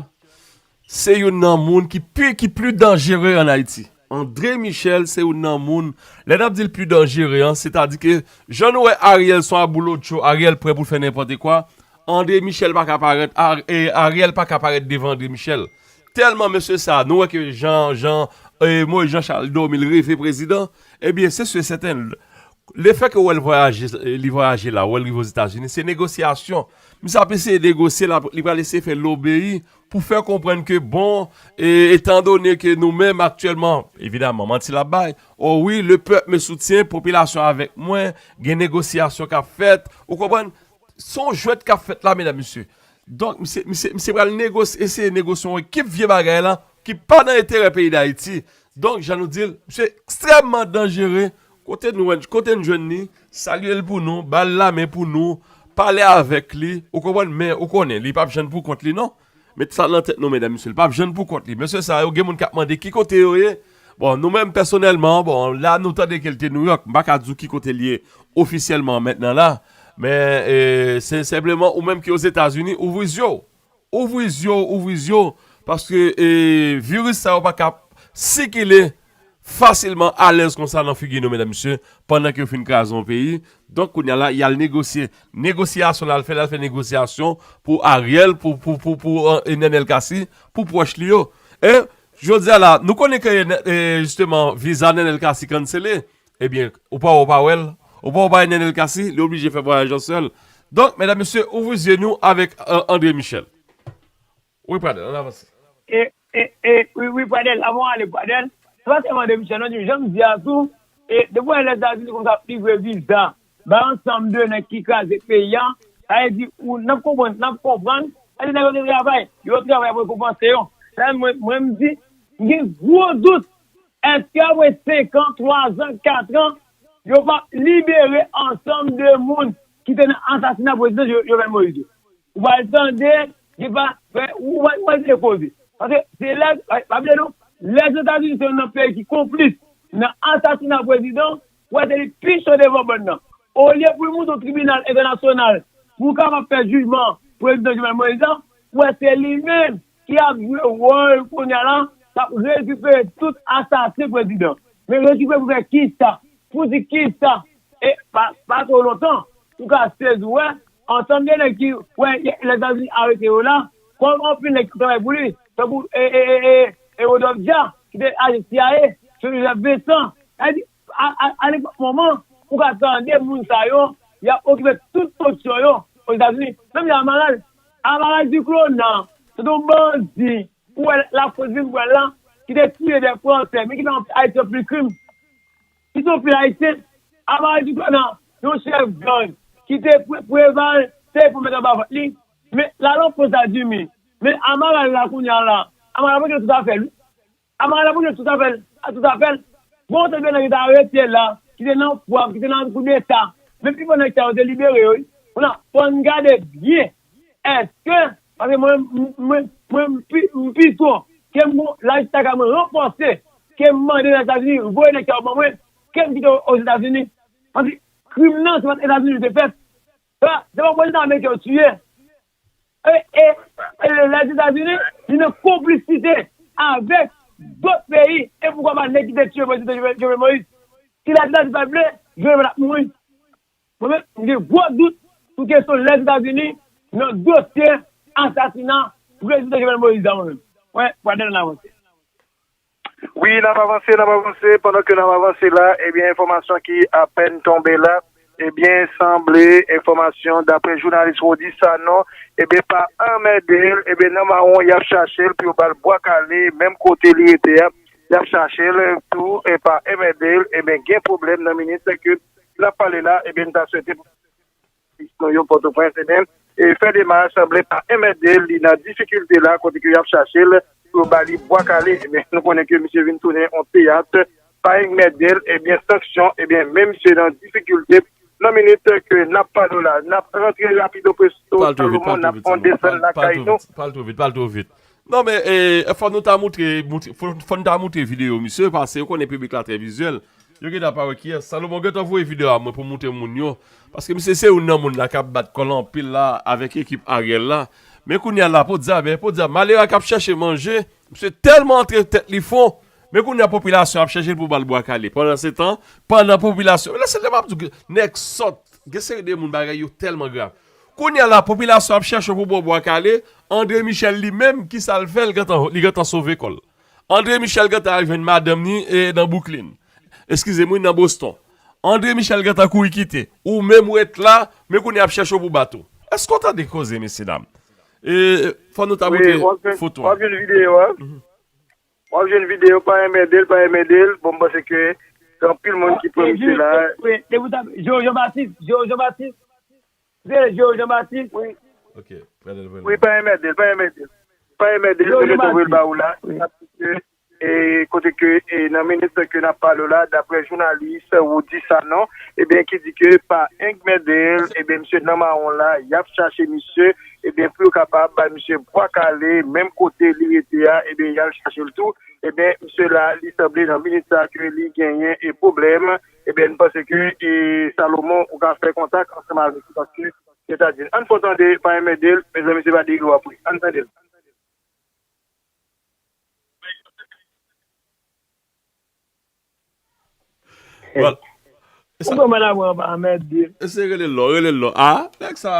se youn nan moun ki pi, ki pli danjere ann Ayiti. André Michel se youn nan moun, lè n ap di l pli danjere an, sètadi ke jan nou wè Ariel se yon aboulotcho, Ariel prè pou l fè nenpòt kwa, André Michel pa ka parèt, Ariel pa ka parèt devan André Michel. Tèlman mesye sa, nou wè ke jan, jan Moïse Jean Charles dòmi, l reve prezidan, ebyen, se si e sèten, lefè ke w wè l vwayaje, li vwayaje la, w wè l rive Ozetazini, se negosyasyon. Misye ap eseye negosye, li pral eseye fè lobeyi pou fè konprann ke, bon, etandone ke nou menm aktyèlman, evidaman, manti l ap bay, o wi, le peuple me soutient, popilasyon avèk mwen, gen negosyasyon k ap fèt, ou konprann? Se yon jwèt k ap fèt la, medam, mesye. Donk, misye, misye, misye pral negosye, eseye negosye yon ekip vye bagay la ki pa nan enterè peyi Dayiti. Donk, jan nou di l, misye ekstrèmman danjere. Kote nou, kote n jwenn li, salye l pou nou, ba l lamen pou nou, pale avèk li, ou konprann, men ou konnen, li p ap jwenn pou kont li non. Met sa nan tèt nou, medam, mesye, li p ap jwenn pou kont li. Mesye sa yo, gen moun k ap mande ki kote yo ye. Bon, nou menm pèsonèlman, bon, la nou tande ke l te Nouyòk, m pa ka di w ki kote l ye ofisyèlman mentnan la, men e, se senpleman ou menm ki Ozetazini, ouvri zye w. Ouvri zye w, ouvri zye w, paske e, viris sa yo pa ka sikile fasilman alèz konsa nan figi nou, medam, mesye, pandan ke yo fin kraze yon peyi. Donk, kounye a la, y al negosye. Negosyasyon l al fè, l al fè negosyasyon pou Ariel, pou, pou, pou, pou e, Nenel Cassy, pou pwòch li yo. E, jodi a la, nou konnen ke e, jisteman, viza Nenel Cassy kansele. Ebyen, ou pa wè, ou pa wè l, Ou pa wè Nenel Cassy, li oblije fè vwayaj an sèl. Donk, medam, mesye, ouvri zye nou avèk euh, André Michel. Wi, Pradel, ann avanse. E, e, e, wi, wi, Pradel, avan w ale, Pradel, se pa sèlman André Michel, non, jan m di a tou, e, depi w wè Lèzetazini kòmanse ap livre viza, bay ansanm de nèg ki kraze peyi a, sa vle di, ou, n ap konprann, n ap konprann, sa vle di nèg yo te travay, yo travay pou rekonpanse yo. Sa, mwen, mwen, m di, m gen gwo dout, èske apre senk an, twa zan, kat an, yo p ap libere ansanm de moun ki te nan asasina prezidan Jo- Jovenel Moïse yo? Ou pral tande, gen pa, ou pral, ou pral tande koze. Paske se lè, pa bliye non, Lèzetazini se youn nan peyi ki konplis nan asasina prezidan, ou wè se li pi cho devan bòn nan. Olye pou l monte yon tribinal entènasyonal pou l kapab fè jijman prezidan Jovenel Moïse la, ou wè se li menm ki ap jwe wòl kounye a la, k ap rekipere tout asasen prezidan. Men rekipere pou fè kisa? Pou di kisa? E pa, pa twò lontan, ou ka sezi wè, ansanm de nèg ki wè Lèzetazini arete yo la, kòm anpil nèg ki travay pou li, tankou e, e, e, e, e Rodolphe Dia, ki te ajan C I A, Joseph Vincent. Sa vle di, a, a, a nenpòt moman, ou ka tande moun sa yo, y ap okipe tout pozisyon yo Ozetazini. Menm jan Amaral, Amaral Duclos nan, se yon bandi, ou wè Lafrans vin pran l la, ki te tiye de Fransè, men ki fè Ayiti anpil krim. Ki se yon pil ayisyen, Amaral Duclos nan, yon chèf gang, ki te pre- Preval, se pou met anba vant li. Men, la lòt konsa Jimmy. Men, Amaral la kounye a la, Amaral pa gen tout afè l wi. Amaral la pa gen tout afè l, tout afè l. Bon, se de nèg ki te arete la, ki te nan fwap, ki te nan koudeta. Men pi fò nèg sa yo te libere yo wi. Kounye a, fò n gade byen. Èske, paske mwen, mwen, mwen, m pi, m pito, ke m gon lajistika mwen ranfòse, ke m mande Lèzetazini voye nèg sa yo ban mwen, ke m kite Ozetazini. Paske krim nan, se pa Etazini li te fèt. Se pa, se pa prezidan ameriken yo tiye. E, e, e Lèzetazini, li nan konplisite avèk dòt peyi, e poukwa pa nèg ki te tiye prezidan Jovenel Moïse. Si Lèzetazini pa t vle, Jovenel pa t ap mouri. Mwen menm, m gen gwo dout sou kesyon Lèzetazini nan dosye asasina prezidan Jovenel Moïse la, mwen menm. Mwen, Pradel, ann avanse. Wi, n ap avanse, n ap avanse. Pandan ke n ap avanse la, ebyen, enfòmasyon ki apèn tonbe la, ebyen, sanble, enfòmasyon, daprè jounalis Rody Sanon, ebyen, pa anmède l, ebyen, nan mawon, y ap chache l pou yo ba l bwa kale, menm kote li rete a, y ap chache l tou, e pa anmède l, ebyen, gen pwoblèm nan minit ke n ap pale la, ebyen, n ta swete pou nou yo Pòtoprens, ebyen, e fè demach sanble pa enmède l, li nan difikilte la, kote ke y ap chache l pou yo ba li bwa kale. Ebyen, nou konnen ke misye vin tounen yon teyat, pa enmède l, ebyen, sanksyon, ebyen, men misye nan difikilte. Nan minit ke n ap pale w la, n ap rantre rapido presto, Salomon, n ap fè yon desann lakay nou. Pale twò vit, pale twò vit. Non, men, e, fò nou ta moutre, moutre, fò, fò nou ta moutre videyo misye, paske yo konnen piblik la trè vizyèl. Yo gentan pa wè kiyès. Salomon gentan voye videyo a mwen pou moutre moun yo. Paske misye se youn nan moun la k ap bat kò l anpil la avèk ekip Ariel la. Men kounye a la, podyab, men podyab, malere a k ap chèche manje, misye tèlman antre tèt li fon, men kounye a popilasyon ap chèche l pou ba l bwa kale. Pandan se tan, pandan popilasyon, men se lè m ap di w, nèg sòt, gen seri de moun bagay yo tèlman grav. Kounye a la, popilasyon ap chèche pou ba w bwa kale, André Michel li menm, kisa l fè? L gentan, li gentan sove kò l. André Michel gentan al jwenn madanm ni e, nan Brooklyn. Eskize m, wi, nan Boston. André Michel gentan kouri kite. Ou menm ou ret la, men kounye a ap chèche w pou bat ou. Èske w tande koze, mesye dam? E, fò nou ta montre foto a. W ap jwenn videyo a. W ap jwenn videyo, pa enmède l, pa enmède l. Bon, m panse ke gen anpil moun ki pran misye la. Depi w t ap, Jean Baptiste, Jean Baptiste. Se Jean Baptiste. Wi. Ok, Pradel voye l. Wi, pa enmède l, pa enmède l. Pa enmède l, se mete voye l ba ou la. E kote ke, e nan minit ke n ap pale w la, daprè jounalis Rody Sanon, ebyen, ki di ke pa enmède l, ebyen, misye nan mawon la, y ap chache misye, ebyen, pou yo kapab bay misye bwa kale, menm kote li rete a, ebyen, y al chache l tou. Ebyen, misye la, li sanble nan minit sa ke li genyen e pwoblèm. Ebyen, n panse ke, e, Salomon, ou ka fè kontak ansanm avèk li, paske, sètadi, ann fè w tande, pa enmède l, mezanmi, se pa de gwo apre. Ann tande l. Voilà. Ou konprann mwen la, mwen pa anmède. Eseye rele l non, rele l non. Ah, nèg sa.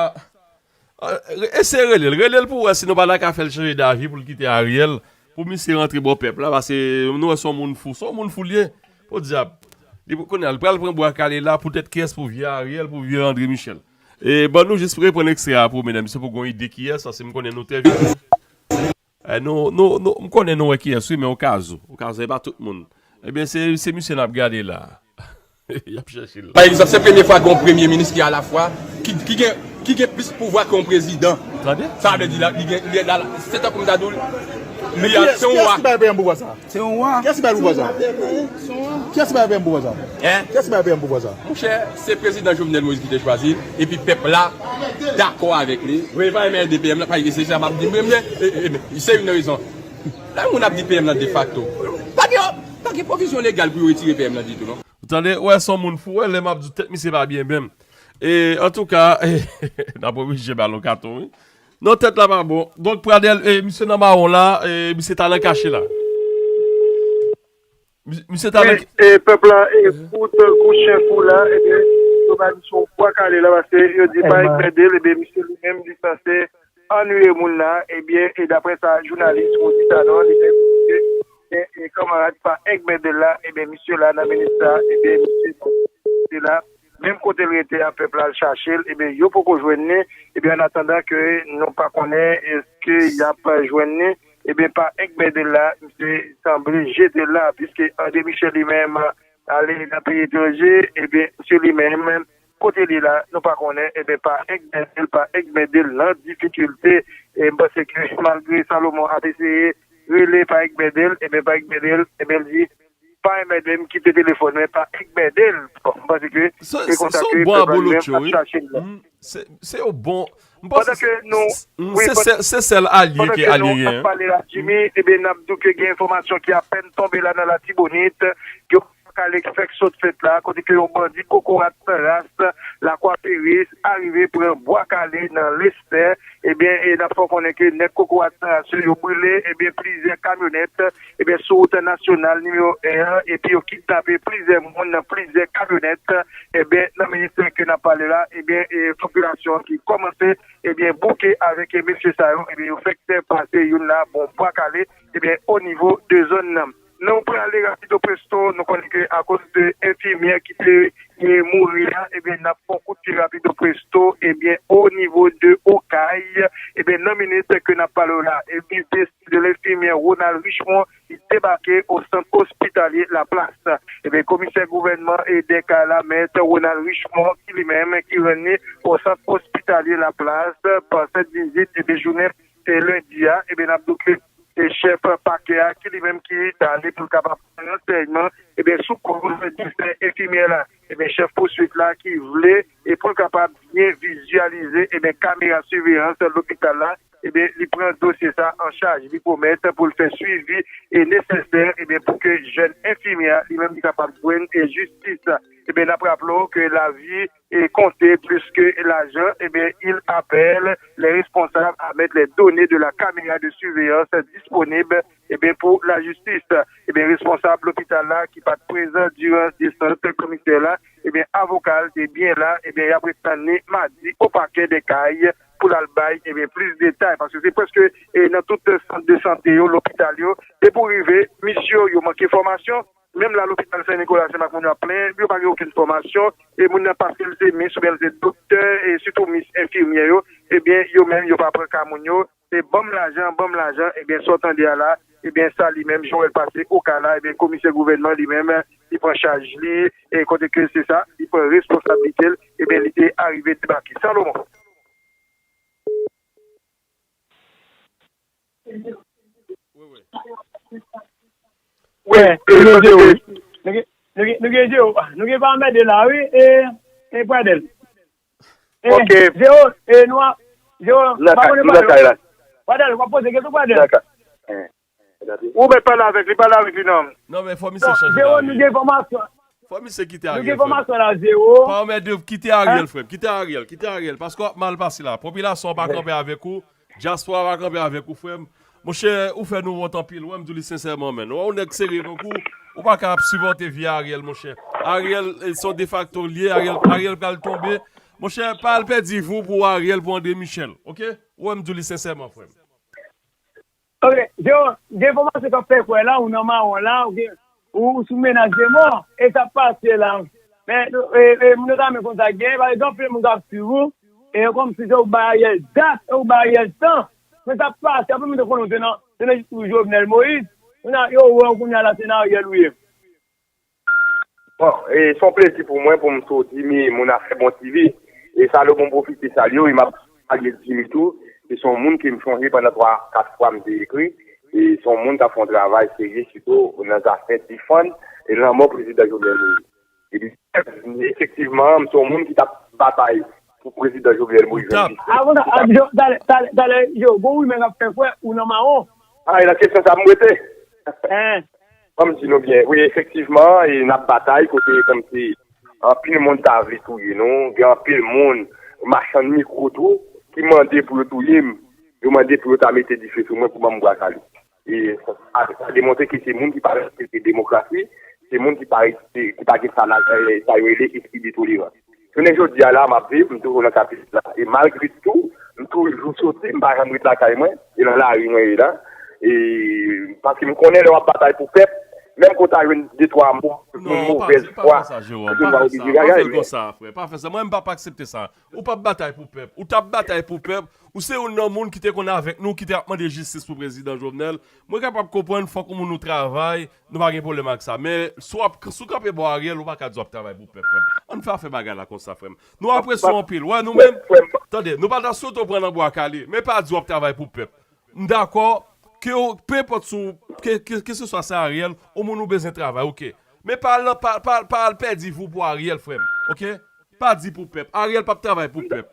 Ah, re- eseye rele l, rele l pou wè si nou pa ta ka fè l chanje davi pou l kite Ariel, pou misye rantre bò pèp la, paske nou wè se yon moun fou, se yon moun fou l ye. Podyab. Li pou, kounye a, li pral pran bwa kale la poutèt kiyès pou vye Ariel, pou vye André Michel. E ban nou jis reprann ekstrè a pou ou, medam, se pou gon ide kiyès, paske m konnen nou trè vye. Eh, nou, nou, nou, m konnen nou wè kiyès, wi, men okazou. Okazou, e pa tout moun. Ebyen, se, se misye n ap gade la. Y ap chèche l. Pa egzanp, se premye fwa gen yon premye minis ki alafwa, ki, ki gen, ki gen plis pouvwa ke yon prezidan. Tande? Sa vle di la, li gen, li la, se tankou m ta di w, li a, se yon wa. Kiyès ki bay premye pouvwa sa? Se yon wa. Kiyès ki bay pouvwa sa? Kiyès ki bay premye pouvwa sa? Hein? Kiyès ki bay premye pouvwa sa? Monchè, se prezidan Jovenel Moïse ki te chwazi l, epi pèp la dakò avèk li. Wi, pa renmen ede P M la, pa se sa m ap di, men, men, e, e, e, se yon rezon. Lè moun ap di P M nan defakto, pa gen, pa gen pwovizyon legal pou yo retire P M nan ditou, non. Ou tande, ou wè, se yon moun fou, wè, lè m ap di tèt misye pa byen menm. E, antouka, n ap oblije ba l yon katon, wi. Non, tèt la pa bon. Donk, Pradèl, e, misye nan mawon la, e, misye ta nan kache la. Mis-, misye ta nan... Wi, e, pèp la, e, pou tankou chen fou la, ebyen, yo ba misye yon bwa kale la, paske yo di pa egzanp de l, ebyen, misye li menm, li sanse annuiye moun la, ebyen, e daprè sa, jounalis Rodi Sanon, li menm, e, e, kanmarad pa egzanp de l la, ebyen, misye la nan minis la, ebyen, misye, se la, menm kote l rete a, pèp la al chache l, ebyen, yo poko jwenn li, ebyen, an atandan ke nou pa konnen èske y ap jwenn li, ebyen, pa egzanp de l la, misye sanble jete l la, piske André Michel li menm, ale nan peyi etranje, ebyen, misye li menm, kote li la, nou pa konnen, ebyen, pa egzanp de l, pa egzanp de l nan difikilte. E m panse ke malgre Salomon ap eseye rele pa egzanp de l, ebyen, pa egzanp de l, ebyen, l di, pa egzanp de m kite telefòn mwen, pa egzanp de l. Bon, m panse ke se konsa ke pèp la li menm ap chache l la. Se, se yon bon. Pandan ke nou, wi, se sèl alye ke alye gen. Pandan ke nou ap pale la, Jimmy, ebyen, n ap di w ke gen enfòmasyon ki apèn tonbe la nan Latibonit, ke Bwa Kale ki fèk sot fèt la, kote ke yon bandi kokorat san ras, Lakwa Peris, arive pran Bwa Kale nan Lestè. Ebyen, e n ap fè w konnen ke nèg kokorat san ras yo, yo brile, ebyen, plizyè kamyonèt, ebyen, sou wout nasyonal nimewo en an, epi yo kidnape plizyè moun nan plizyè kamyonèt. Ebyen, nan minit ke n ap pale la, ebyen, e popilasyon ki kòmanse, ebyen, bouke avèk, e, mesye sa yo, ebyen, yo fèk pase youn la, bon, Bwa Kale, ebyen, o nivo de zòn nan. Nou prale rapido presto, nou konnen ke akoz de enfimyè ki te, e, mouri a, ebyen, n ap fè yon kout pye rapido presto, ebyen, o nivo de Okay, ebyen, nan minit ke n ap pale w la, ebyen, de lenfimyè Ronald Richemond, li debake o sant ospitalye Laplas. Ebyen, komisè gouvènman e dè kay la, mèt Ronald Richemond, ki li menm ki rann li o sant ospitalye Laplas, pa sèt vizit, ebyen, jounen, e, lendi a, ebyen, n ap di w ke se chèf pakè a ki li menm ki t ale pou l kapab pran ransèyman, ebyen, sou koz desè enfimyè la. Ebyen, chèf pouswit la ki vle, e pou l kapab byen vizyalize, ebyen, kamera siveyans lopital la, ebyen, li pran dosye sa an chaj. Li pwomèt pou l fè swivi e nesesè, ebyen, pou ke jèn enfimyè a, li menm, li kapab jwenn, e, jistis. Ebyen, n ap raple w ke lavi e konte plis ke lajan, ebyen, il appelle les responsables à mettre les données de la caméra de surveillance disponibles, ebyen, pou lajistis. Ebyen, responsab lopital la ki pa t prezan diran desant komisè la, ebyen, avoka l te byen la, ebyen, y ap ret tann li madi o pakè dè kay pou l al bay, ebyen, plis detay, paske se prèske, e, nan tout sant de sante yo, lopital yo, depi w rive, misye yo, yo manke fòmasyon, menm la lopital Sen Nikola, se mak moun yo ap plenyen, yo pa gen okenn fòmasyon, e moun nan paske l se mis oubyen l se doktè, e sitou mis enfimyè yo, ebyen, yo menm, yo pa pran ka moun yo, se ban m lajan, ban m lajan, ebyen, sa w tande a la, ebyen, sa li menm, jan w wè l pase o ka la, ebyen, komisè gouvènman li menm, li pran chaj li, e kote ke se sa, li pran responsablite l, ebyen, li te arive debake. Salomon. Wi, nou gen Jero, wi. Nou gen, nou gen, nou gen Jero. Nou gen pa anmède la, wi. E, e Pradèl. E, ok. Jero, e nou a, Jero, pa konnen Pradèl. Pradèl, w ap poze kesyon Pradèl. Ou mèt pale avèk li, pale avèk li non. Non, men fò misye chanje lavi. Jero, nou gen enfòmasyon. Fò misye kite Ariel, frè m. Pa anmède, kite Ariel, frè m. Kite Ariel, kite Ariel. Paske w ap mal pase la. Popilasyon an pa kanpe avèk ou. Dyaspora pa kanpe avèk ou, frè m. Monchè, ou fè nou wont anpil. Wè, m di w li sensèman, menn. Wè, yon nèg serye tankou w, ou pa ka ap sipòte vye Ariel, monchè. Ariel, eh, se yon defakto l ye. Ariel, Ariel pral tonbe. Monchè, pa al pèdi vi w pou Ariel, pou André Michel. Oke? Wè, m di w li sensèman, frè m. Ok, Jero, gen enfòmasyon k ap fè kwè la, ou nan mawon la, ou gen, ou sou menas de mò, e sa ap pase la. Men, e, e, moun yo ta renmen konn sa k genyen, paske gen anpil moun k ap swiv ou, e yo kòmsi se ou bay Ariel dat, e ou bay Ariel tan. Men sa ap pase, apre moun te konnen ou te nan, te nan Jovenel Moïse, kounye a, yo wè w kounye a la, se nan Ariel ou ye. Bon, e se yon plezi pou mwen pou m soti mi moun afè Bon T V. E Salomon pwofite salye w, e m ap salye Jimmy tou. E se yon moun ke m chonje pandan twa, kat fwa m te ekri. E se yon moun k ap fè yon travay serye, sitou nan zafè defann e lanmò prezidan Jovenel Moïse. Epi, efektivman, m se yon moun ki t ap batay pou prezidan Jovenel Moïse jwenn jistis. Avan sa, talè, talè, talè, yo, gon rimè k ap fè kwè ou nan mawon. A, e nan kesyon sa m rete. Ban m di nou byen, wi, efektivman, e n ap batay kote kòmsi anpil moun ta vle touye nou, gen anpil moun, machann mikwo tou, ki mande pou yo touye m, yo mande pou yo ta mete dife sou mwen pou ban m bwa kale. E sa, sa demontre ke se moun ki pa respekte demokrasi, se moun ki pa, ki pa gen sa, sa yo rele espri de tolerans. Jounen jodi a la, m ap viv, m toujou nan kapital la. E malgre tou, m toujou soti, m pa janm ret lakay mwen, e nan lari mwen ye la. E, paske m konnen lè w ap batay pou pèp, menm ke w ta jwenn de twa mo, yon movèz fwa, toujou pa oblije gagay. Pa fè l konsa, frè. Pa fè sa. Mwen, m p ap aksepte sa. Ou p ap batay pou pèp. Ou t ap batay pou pèp. Ou se youn nan moun ki te konn avèk nou, ki te ap mande jistis pou prezidan Jovenel. Mwen kapab konprann, fòk yon moun ou travay, nou pa gen pwoblèm ak sa. Men, si w ap, si w kanpe bò Ariel, ou pa ka di w ap travay pou pèp, frè m. Ann fè afè bagay la konsa, frè m. Nou apresye w anpil. Wè, nou menm, tande, nou pa ta swete w pran nan bwa kale, men pa di w ap travay pou pèp. M dakò, ke w, pe enpòt si w, ke, ke, keseswa se Ariel, yon moun ou bezwen travay, oke. Men pa al, pa, pa, pa al pèdi vi w pou Ariel, frè m, oke? Pa di pou pèp. Ariel p ap travay pou pèp.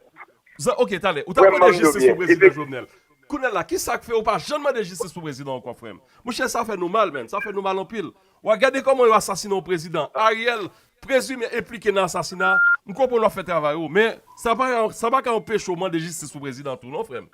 Zan, oke, talè. Ou t ap mande jistis pou prezidan Jovenel. Kounye a la, kisa k fè ou pa janm mande jistis pou prezidan ankò, frè m? Monchè, sa fè nou mal, menn. Sa fè nou mal anpil. W a gade kòman yo asasinen yon prezidan. Ariel, prezime enplike nan asasina. M konprann w ap fè travay ou, men sa pa, sa pa ka anpeche w mande jistis pou prezidan tou, non, frè m.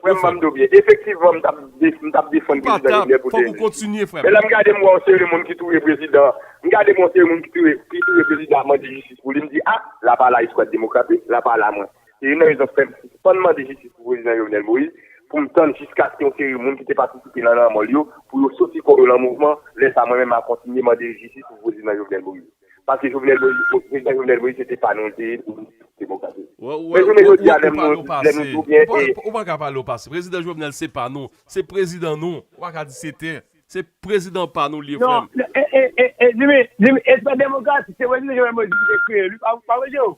Frè m, ban m di w byen. Efektivman, m t ap, m t ap defann prezidan Jovenel pou te. Fòk ou kontinye, frè m. Men lè m gade m wè yon seri moun ki touye prezidan, m gade m wè yon seri moun ki touye, ki touye prezidan ap mande jistis pou li, m di, a, la pa la eskwad demokratik, la pa la mwen. Se youn nan rezon k fè m sispann mande jistis pou prezidan Jovenel Moïse, pou m tann jiskaske yon seri moun ki te patisipe nan lanmò l yo, pou yo soti kò yo nan mouvman, lè sa mwen menm m a kontinye mande jistis pou prezidan Jovenel Moïse. Paske Jovenel Moïse, prezidan Jovenel Moïse se te pa nou l te ye, nou te demokratik. Men jounen jodi a, lè m, lè m di w byen, e. Ou pa ka pale w pase. Prezidan Jovenel se pa nou, se prezidan nou. Ou pa ka di se te. Se prezidan pa nou li ye, frè m. Non, e, e, e, e, Jimmy, Jimmy, e se pa demokratik, se prezidan Jovenel Moïse ki te kreye l, wi, pa, pa vre, Jero?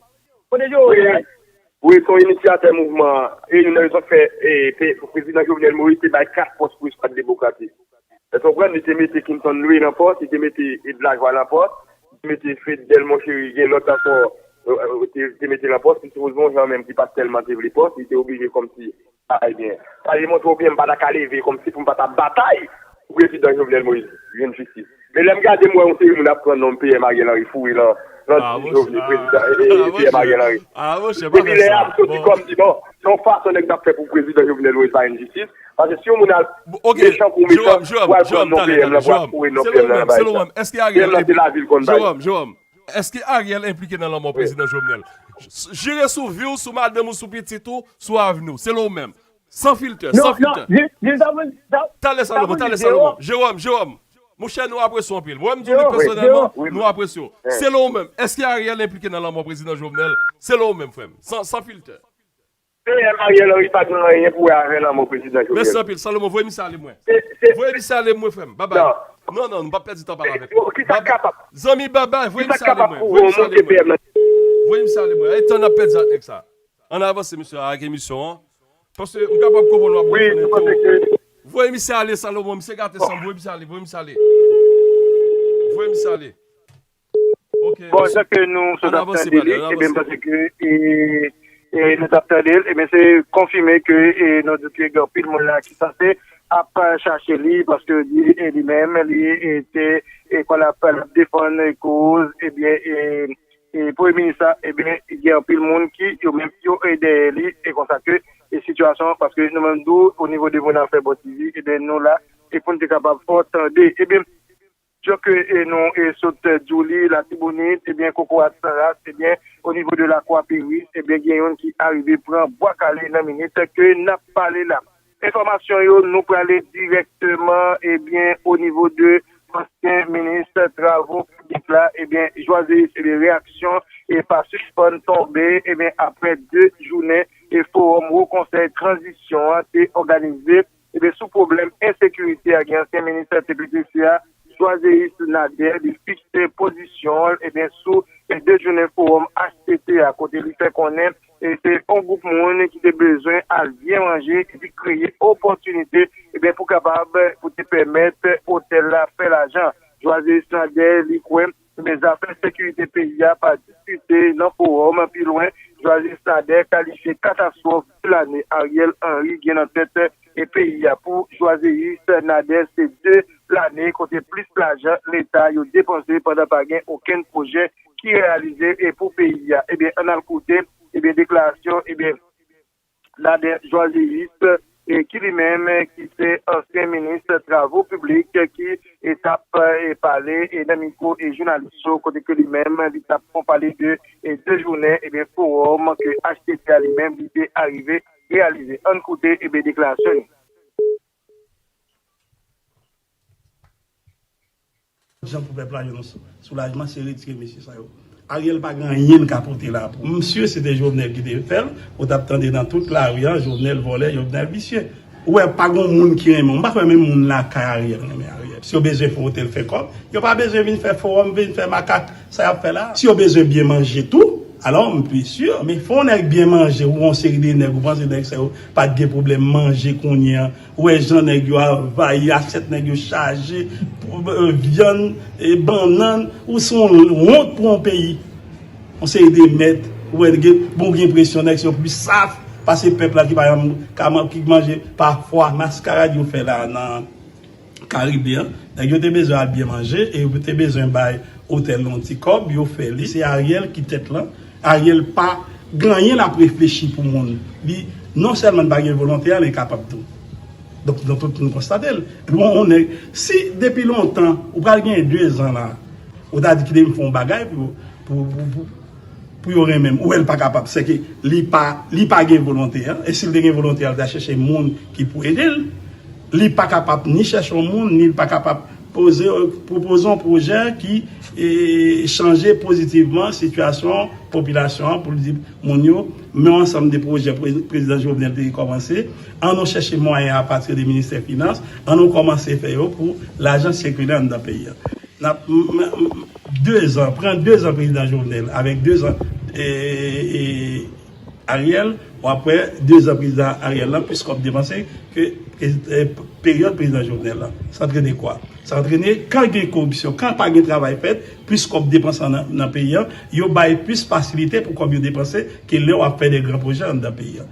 Kote Jero ye la? Wi, se yon inisyatè mouvman an. E youn nan rezon k fè, e, pe-, prezidan Jovenel Moïse te bay kat pòs pou eskwad demokratik. Èske w konprann? Li te mete Clinton Louis nan pòs, li te mete Ed Lajoie nan pòs, li te mete Fedel Monchéry, gen lòt ankò, e, e, te, te mete nan pòs, li sipoze yon jan menm ki pa t tèlman te vle pòs, li te oblije kòmsi Ay byen. Sa demontre w byen m pa ta ka leve kòmsi pou m pa ta batay pou prezidan Jovenel Moïse jwenn jistis. Men lè m gade m wè yon seri moun ap pran non P M Ariel Henry foure nan, nan di Jovenel, prezidan, e, e, P M Ariel Henry. Depi lè a, m soti kò m di, bon, se yon fason nèg t ap fè pou prezidan Jovenel Moïse pa jwenn jistis. Paske si yon moun al mechan pou mechan, pou al pran non P M nan, pou al foure non P M nan nan bagay sa. P M nan se lavi l konn bay. Èske Ariel enplike nan lanmò prezidan Jovenel? Jire sou vi w, sou madanm ou, sou pitit ou, sou avni w. Selon w menm. San filtè, san filtè. Talè Salomon, talè Salomon. Jewòm, Jewòm. Monchè, nou apresye w anpil. Mwen, m di w li pèsonèlman, nou apresye w. Selon w menm, èske Ariel enplike nan lanmò prezidan Jovenel? Selon w menm, frè m. San, san filtè. P M Ariel Henry pa gen anyen pou wè avè lanmò prezidan Jovenel. Mèsi anpil. Salomon, voye misye ale mwen. Voye misye ale mwen, frè m. Babay. Non, non, nou p ap pèdi tan pale avèk ou. Zanmi, babay, voye misye ale mwen. Voye misye ale mwen. Voye misye ale mwen. E tan n ap pèdi ak nèg sa. Ann avanse, mesye, ak emisyon an. Paske m kapab konprann w ap boujonnen tou. Voye misye ale, Salomon. Misye gate san m. Voye misye ale, voye misye ale. Voye misye ale. Bon, jan ke nou sot ap tande li, ebyen, m panse ke, e, e, nou t ap tande l, ebyen, se konfime ke, e, nou di ke gen anpil moun la ki sanse ap chache li, paske li, e, li menm, li, e, te, e, konn ap, ap defann koz, ebyen, e, e, premye minis la, ebyen, gen anpil moun ki, yo menm, yo, e, dèyè li, e konsa ke, e, sitiyasyon, paske nou menm tou, o nivo de Moun Afè Bon T V, ebyen, nou la, e pou n te kapab fè w tande. Ebyen, Jan ke, e, nou, e, sot, e, di w li, Latibonit, ebyen, Kokorat Sanras, ebyen, o nivo de Lakwa Peris, ebyen, gen youn ki arive pran bwa kale nan minit ke n ap pale la. enfòmasyon yo, nou prale dirèkteman, ebyen, o nivo de ansyen minis travo piblik la, ebyen, Joiséus, ebyen, reyaksyon e pa sispann tonbe, ebyen, apre de jounen e fowòm Wo Konsèy Tranzisyon an te òganize, ebyen, sou pwoblèm ensekirite a, gen ansyen minis T P T C a, Joiséus Nader, li fikse pozisyon l, ebyen, sou e de jounen fowòm H T T a, kote li fè konnen e se yon gwoup moun ki te bezwen al byen manje epi kreye opòtinite, ebyen, pou kapab, pou te pèmèt otèl la fè lajan. Joiséus Nader, li kwè, ebyen, zafè sekirite peyi a pa diskite nan fowòm. Pi lwen, Joiséus Nader kalifye katastwòf de lane Ariel Henry gen nan tèt e peyi a. Pou Joiséus Nader, se de lane kote plis lajan Leta yo depanse pandan pa gen okenn pwojè ki reyalize e pou peyi a. Ebyen, ann al koute, ebyen, deklarasyon, ebyen, Nader Joiséus, e ki li menm, ki se ansyen minis travo piblik, ki e t ap, e pale, e nan mikwo, e jounalis yo, kote ke li menm, li t ap fon pale de, e de jounen, ebyen, fowòm ke H T T a li menm, li te arive reyalize. Ann koute, ebyen, deklarasyon yo. Jan pou pèp la jwenn yon sou- soulajman, se retire mesye sa yo. Ariel pa gen anyen l ka pote la pou misye, se te Jovenel ki te fè l. Ou t ap tande nan tout lari a, Jovenel vòlè, Jovenel visye. Ou wè, pa gen moun ki renmen w. M pa kwè menm moun lakay Ariel renmen Ariel. Si yo bezwen fè otèl, fè kòb, yo pa bezwen vin fè fowòm, vin fè makak, sa y ap fè la. Si yo bezwen byen manje tou, alò, m pi si. Men fè yon nèg byen manje, ou yon seri de nèg, ou panse nèg sa yo pa t gen pwoblèm manje kounye a. Ou wè jan nèg yo anvayi, asyèt nèg yo chaje, vyann, bannann, ou se yon wont pou yon peyi. Yon seri de mèt, ou wè gen, bon, gen enpresyon nèg se yo plis saf pase pèp la ki pa janm ka man- ki manje pafwa, maskarad yo fè la nan Karibe an. Nèg yo te bezwen al byen manje e yo te bezwen bay otèl yon ti kòb, yo fè li. Se Ariel ki tèt lan. Ariel pa gen anyen l ap reflechi pou moun. Li non sèlman li pa gen volonte a, men li kapab tou. Donk, nou tout nou konstate l. Bon, on nèg, si depi lontan, ou pral gen de zan la, ou ta di kite m fè yon bagay pou, pou, pou, pou, pou yo renmen m. Ou wè l pa kapab. Sèke li pa, li pa gen volonte a. E si l te gen volonte a, li ta chèche moun ki pou ede l. Li pa kapab ni chèche yon moun, ni li pa kapab poze, pwopoze yon pwojè ki e, chanje pozitivman sitiyasyon popilasyon an pou l di moun yo, men yon ansanm de pwojè pre- prezidan Jovenel te kòmanse, ann nou chèche mwayen apati de ministè finans, ann nou kòmanse fè yo pou lajan sikile anndan peyi a. N ap, m- m- m- de zan, pran de zan prezidan Jovenel avèk de zan e, e, Ariel, w ap wè de zan prezidan Ariel lan plis kòb depanse ke, ke e, peryòd prezidan Jovenel lan. Sa antrene kwa? Sa antrene kan gen koripsyon, kan pa gen travay fèt, plis kòb depanse nan, nan peyi a, yo bay plis fasilite pou kòb yo depanse ke lè w ap fè de gran pwojè anndan peyi a.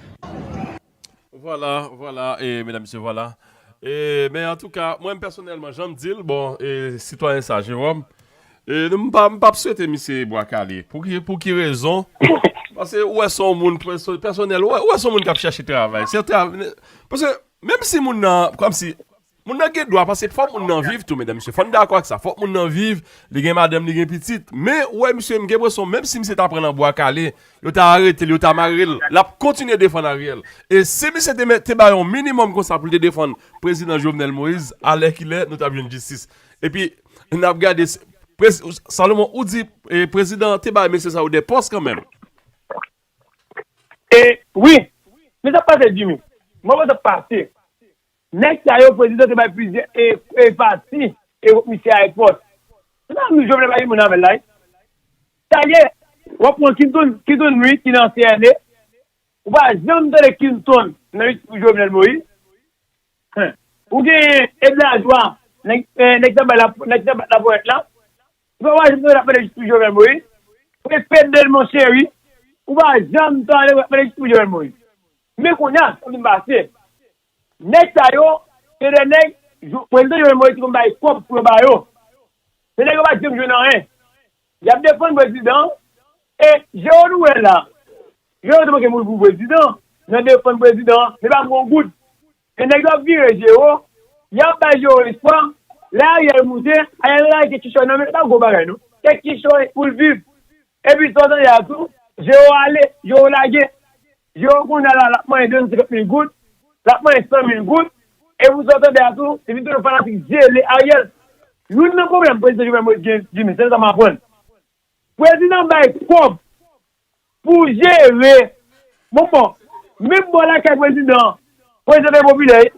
Vwala, vwala, e medam mesye, vwala. E, men antouka, mwen pèsonèlman, jan m di l, bon, e, sitwayen sa, Jerome, e, m pa, m p ap swete misye bwa kale. Pou ki, pou ki rezon? Paske ou wè se yon moun pèso- pèsonèl, ou wè, ou wè se yon moun k ap chèche travay. Se tra- paske menm si moun nan, kòmsi, moun nan gen dwa, paske fòk moun nan viv tou, medam mesye. Fò n dakò ak sa. Fòk moun nan viv, li gen madanm, li gen pitit. Men, ou wè, misye, m gen enpresyon, menm si misye ta pran nan bwa kale, yo ta arete l, yo ta mare l, l ap kontinye defann Ariel. E si misye te, te bay yon minimòm konsa pou l te defann prezidan Jovenel Moïse, alèkile, nou t ap jwenn jistis. Epi, n ap gade, Salomon, ou di, e, prezidan te bay mesye sa yo de pòs kanmenm. E, wi, men sa pase, Jimmy. Mwen wè sa pase. Nèg sa yo, prezidan te bay plizyè e, e pati e misye a e pòs. Se pa nou Jovenel pa gen moun avè l la, wi. Sa ye, w ap pran Clinton, Clinton Reed ki nan C N A. Ou pa janm tande Clinton nan lis pou Jovenel Moïse. Hen. Ou gen Edla Joie, nèg, eh, nèg nan bay la, nèg nan bat laponyèt la. Ou pa janm tande l ap mande lis pou Jovenel Moïse. Ou gen Fedel Monchéry, ou pa janm tande l ap mande lis pou Jovenel Moïse. Men kounye a, sa vin pase. Nèg sa yo, se de nèg, prezidan Jovenel Moïse te konn bay kòb pou yo ba yo. Se nèg yo pa janm jwenn anyen. Y ap defann prezidan an. E Jero nou wè la. Jero te manke mouri pou prezidan. Nan defann prezidan an, men pa pran yon goud. E nèg yo ap vire Jero. Y ap bay Jero lespwa. Lè Ariel moute, Ariel lage kichòy nan men l, pa gwo bagay non. Se kichòy pou l viv. Epi sa w tande a tou, Jero ale, Jero lage. Jero kounye a la, l ap manyen de san senkant mil goud. L ap manyen san mil goud. E pou sa w tande a tou, li vin tounen fanatik zele Ariel. Youn nan pwoblèm prezidan Jovenel Moïse gen, Jimmy, se sa m aprann. Prezidan bay kòb pou jere. Bon, bon, menm bò lakay prezidan an, prezidan te popilè, wi.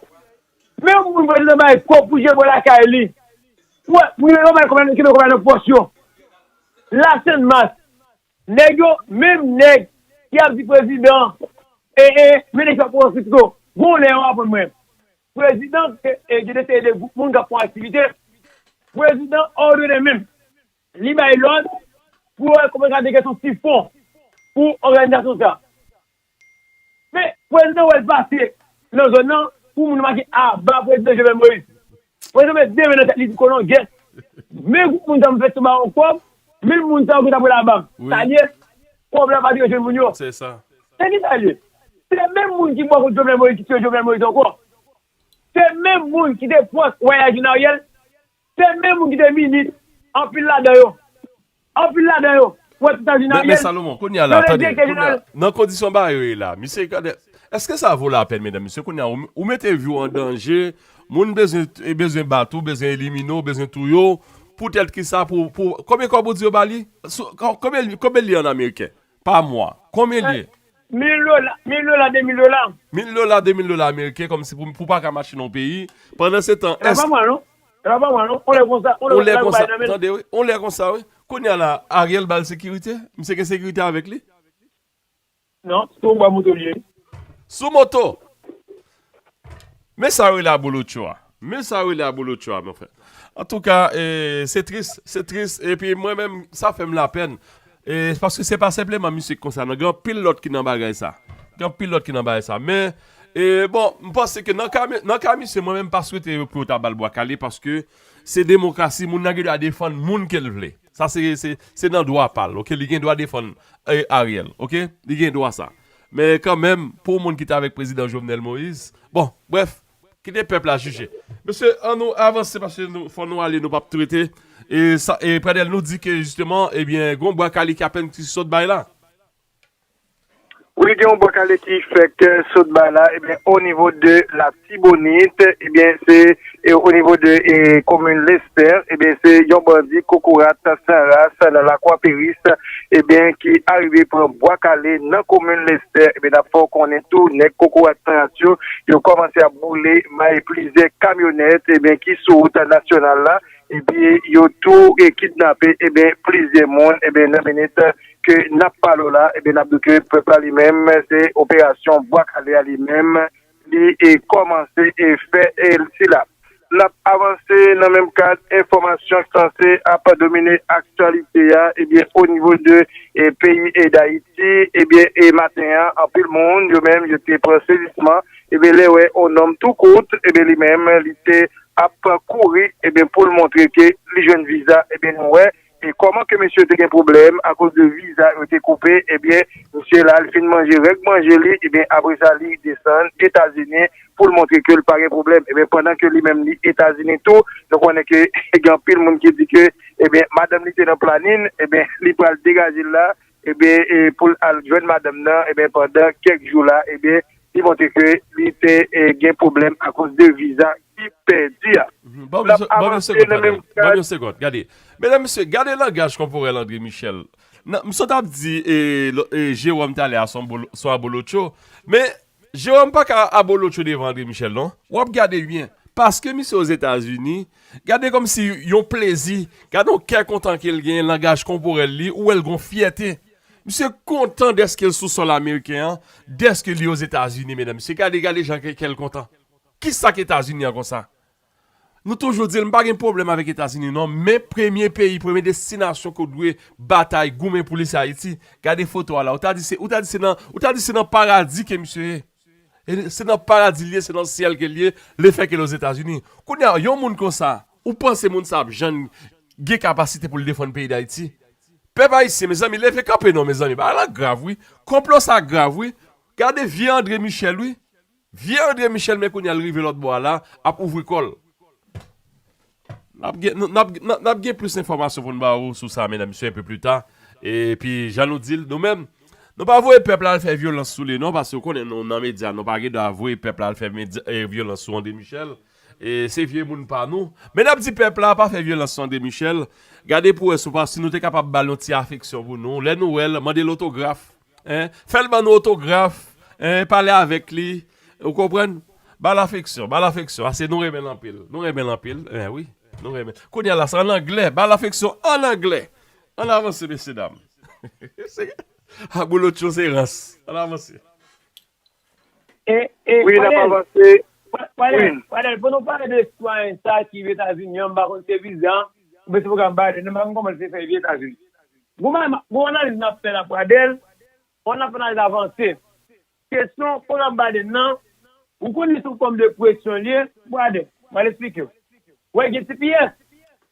Menm moun prezidan bay kòb pou jere bò lakay li. Wè, moun yo bay kòb, ki nan kòb nan pòch yo. Lasennmas, nèg yo, menm nèg ki ap di prezidan, e, e, men nèg sa pou anfit yo. Gon lè yo aprann mwen. Prezidan, e, e, gen de seri de gwoup moun k ap fè aktivite. Prezidan òdone menm. Li bay lòd pou yo kòmanse ap degete yon ti fon pou òganizasyon sa. Men, prezidan wè l pase nan zòn nan pou moun make aba prezidan Jovenel Moïse. Prezidan met de men nan tèt li di kolon gèt. Men gwoup moun sa m fè tou ba yo kòb, men moun sa yo ki t ap rele aba m. Wi. Sa l ye, kòb la pa dwe jwenn moun yo. Se sa. Se ki sa l ye? Se menm moun ki bò kont Jovenel Moïse ki tiye Jovenel Moïse ankò. Se menm moun ki te pwòch wayaj Ariel. Se menm moun ki te minis, anpil ladan yo. Anpil ladan yo. Wè tout sa vin Men, men Ariel. Salomon, kounye a la, Yo te tande, direktè kounye a, jeneral. Nan kondisyon bagay yo ye la, misye, gade, èske sa vo lapèn, medam, mesye, kounye a, ou, ou mete vi w an danje, moun bezwen, e bezwen bat ou, bezwen elimine w, bezwen touye w, poutèt ki sa, pou, pou, konbyen kòb ou di yo ba li? Sou, kon- konbyen, konbyen li an ameriken? Pa mwa. Konbyen li ye? Mil dola, mil dola, de mil dola. Mil dola, de mil dola ameriken, kòmsi pou, pou pa ka mache nan yon peyi. Pandan se tan, E pa èske mwa, non? E pa mwa, non? On lè konsa, on lè On lè konsa, konsa, bay nan men. Tande, wi. On lè konsa, wi. Kounye a la, Ariel ba l sekirite. Misye gen sekirite avèk li. Non, se yon bwa moto li ye. Sou moto. Men sa yo rele abolotcho a. Men sa yo rele abolotcho a, mon frè. Antouka, e, se tris, se tris. Epi mwen menm, sa fè m lapèn. E, paske se pa senpleman misye ki konsa, non. Gen anpil lòt ki nan bagay sa. Gen anpil lòt ki nan bagay sa. Men, e, bon, m panse ke nan ka, nan ka misye, mwen menm, m pa swete pou yo ta ba l bwa kale, paske se demokrasi, moun nan gen dwa defann moun ke l vle. Sa se, se, se nan dwa pa l, oke? Li gen dwa defann, e, Ariel, oke? Li gen dwa sa. Men kanmenm, pou moun ki te avèk prezidan Jovenel Moïse, bon, brèf, kite pèp la jije. Mesye, ann nou avanse paske nou, fò nou ale, nou p ap tou rete. E sa, e Pradel nou di ke jisteman, ebyen, gon bwa kale ki apèn ki sot bay la. Wi, gen yon bwa kale ki fèk, eh, sot bay la, ebyen, o nivo de Latibonit, ebyen, se, e, o nivo de, e, komin Lestè, ebyen, se yon bandi kokorat san ras nan Lakwa Peris, ebyen, ki arive pran bwa kale nan komin Lestè, ebyen, n ap fè w konnen tou, nèg kokorat san ras yo, yo kòmanse ap boule may plizyè kamyonèt, ebyen, ki sou wout nasyonal la, epi yo tou, e, kidnape, ebyen, plizyè moun, ebyen, nan minit ke n ap pale w la, ebyen, n ap di ke pèp la li menm, se operasyon bwa kale a li menm, li, e, kòmanse, e, fè, e, sila. N ap avanse nan menm kad enfòmasyon ki sanse ap domine aktyalite a, ebyen, o nivo de, e, peyi, e, Dayiti, ebyen, e, maten an, anpil moun, yo menm, yo te pran sezisman, ebyen, lè wè on nonm tou kout, ebyen, li menm, li te ap kouri, ebyen, pou l montre ke li jwenn viza, ebyen, nou wè, e kòman ke mesye te gen pwoblèm akoz de viza yo te koupe, ebyen, mesye la, li fin manje règ manje li, ebyen, apre sa, li desann Etazini pou l montre ke l pa gen pwoblèm. Ebyen, pandan ke li menm, li Etazini tou, nou konnen ke gen anpil moun ki di ke, ebyen, madanm li te nan planin, ebyen, li pral degaje l la, ebyen, e pou l al jwenn madanm nan, ebyen, pandan kèk jou la, ebyen, li montre ke li te, e, gen pwoblèm akoz de viza ki pèdi a. Mhm. Bon, N ap misye, bon, misye avanse nan menm kad. Bon, misye, gade. Medam, mesye, gade langaj kòporèl André Michel. Nan, misye t ap di, e, lo- e, Jewòm talè a se yon bolo- se yon abolotcho. Men, Jewòm pa ka abolotcho devan André Michel, non. W ap gade byen. Paske misye Ozetazini, gade kòmsi yon plezi, gade yon kè kontan ke l gen, langaj kòporèl li, ou wè l gon fyète. Misye kontan dèske l sou sòl ameriken an, dèske li Ozetazini, medam. Misye gade, gade jan ke kè l kontan. Kisa k Etazini an konsa? Nou toujou di l, m pa gen pwoblèm avèk Etazini, non, men premye peyi, premye destinasyon ke w dwe batay, goumen pou li, se Ayiti. Gade foto a la. Ou ta di se, ou ta di se nan, ou ta di se nan paradi ke misye ye. E se nan paradi l ye, se nan syèl ke l ye, lefètke l Ozetazini. Kounye a, yon moun konsa, ou panse moun sa ap janm gen kapasite pou l defann peyi Dayiti? Pèp ayisyen, mezanmi, leve kanpe non, mezanmi. Bagay la grav, wi. Konplo sa grav, wi. Gade vye André Michel, wi. Vye André Michel, men kounye a l rive lòt bò a la, ap ouvri kò l. N ap gen, n ap, n ap, n ap gen plis enfòmasyon pou n ba ou sou sa, medam, mesye, un peu plus tard. Epi, jan nou di l, nou menm, Nou pa voye pèp la al fè vyolans sou li non, paske w konnen nou nan medya, nou pa gen dwa voye pèp la al fè medya, e, vyolans sou André Michel. E se vye moun pa nou. Men n ap di pèp la pa fè vyolans sou André Michel. Gade pou wè si w pa, si nou te kapab ba l yon ti afeksyon pou nou. Lè nou wè l, mande l otograf. Hein? Fè l ban nou otograf. Hein? Pale avèk li. Ou konprann? Ba l afeksyon, ba l afeksyon. Ase nou renmen l anpil. Nou renmen l anpil. Eh wi, nou renmen. Kounye a la, se an anglè. Ba l afeksyon an anglè. Ann avanse, mesye dam. Abolotyo se rans. Ann avanse. E, e, Wi, n ap avanse. Wi. Pwadèl, pou nou pale de sitwayen sa ki Etazini an, m pa konn se viza, oubyen se pwogram Biden, m pa konn kòman l te fè rive Etazini. Gon analiz n ap fè la, Pwadèl, on ap analiz avanse. Kesyon pwogram Biden nan, ou konnen se yon fòm de presyon li ye, Pwadèl, m al eksplike w. Wè, gen T P S,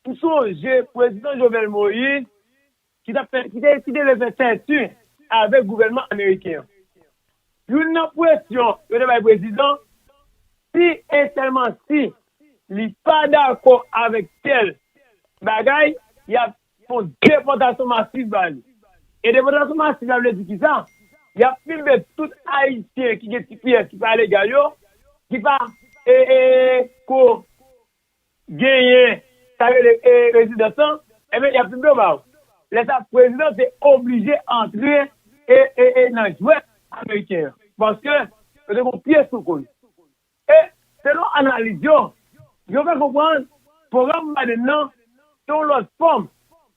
m sonje prezidan Jovenel Moïse, ki t ap fè, ki te, ki te vle fè sèti avèk gouvènman ameriken an. Youn nan presyon yo te bay prezidan, si e sèlman si li pa dakò avèk tèl bagay, y ap fè yon depòtasyon masiv ba li. E depòtasyon masiv la vle di kisa? Y ap filme tout Ayisyen ki gen T P S ki pa legal yo, ki pa e, e, ko, genyen sa yo rele e, rezidans lan, enben, y ap filme yo ba w. Lè sa a, prezidan te oblije antre e, e, e nan jwèt ameriken an, paske yo te gen pye sou kou l. E selon analiz yo, yo fè konprann pwogram Biden nan se yon lòt fòm.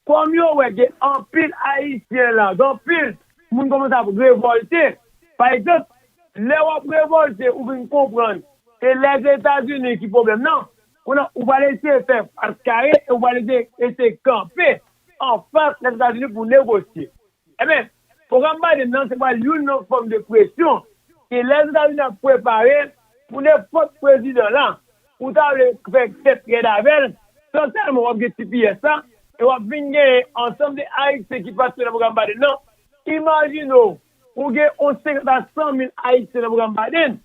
Kòm yo wè gen anpil Ayisyen la, gen anpil moun kòmanse ap revòlte. Pa egzanp, lè w ap revòlte, ou vin konprann se Lèzetazini ki pwoblèm nan, kounye a ou pral eseye fè fas kare e ou pral eseye, eseye kanpe anfas Lèzetazini pou negosye. Ebyen, pwogram Biden nan se pral youn nan fòm de presyon ke Lèzetazini ap prepare pou nenpòt prezidan la. Ou ta vle fè tèt rèd avè l, sensèman w ap gen T P S la, e w ap vin genyen ansanm de Ayisyen ki patisipe nan pwogram Biden nan. Imajine w, ou gen yon senkant a san mil Ayisyen nan pwogram Biden,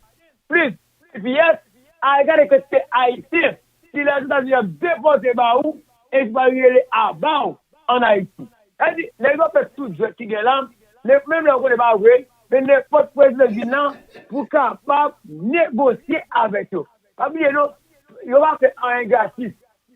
plis T P S, al gade kantite Ayisyen ki Lèzetazini ap depòte ba ou e ki pral rele aba w ann Ayiti. Sa vle di, nèg yo fè tout jwèt ki gen la, men menm lè yo konnen pa vre, men nenpòt prezidan ki vin nan pou kapab negosye avèk yo. Pa bliye non, yo pa fè anyen gratis.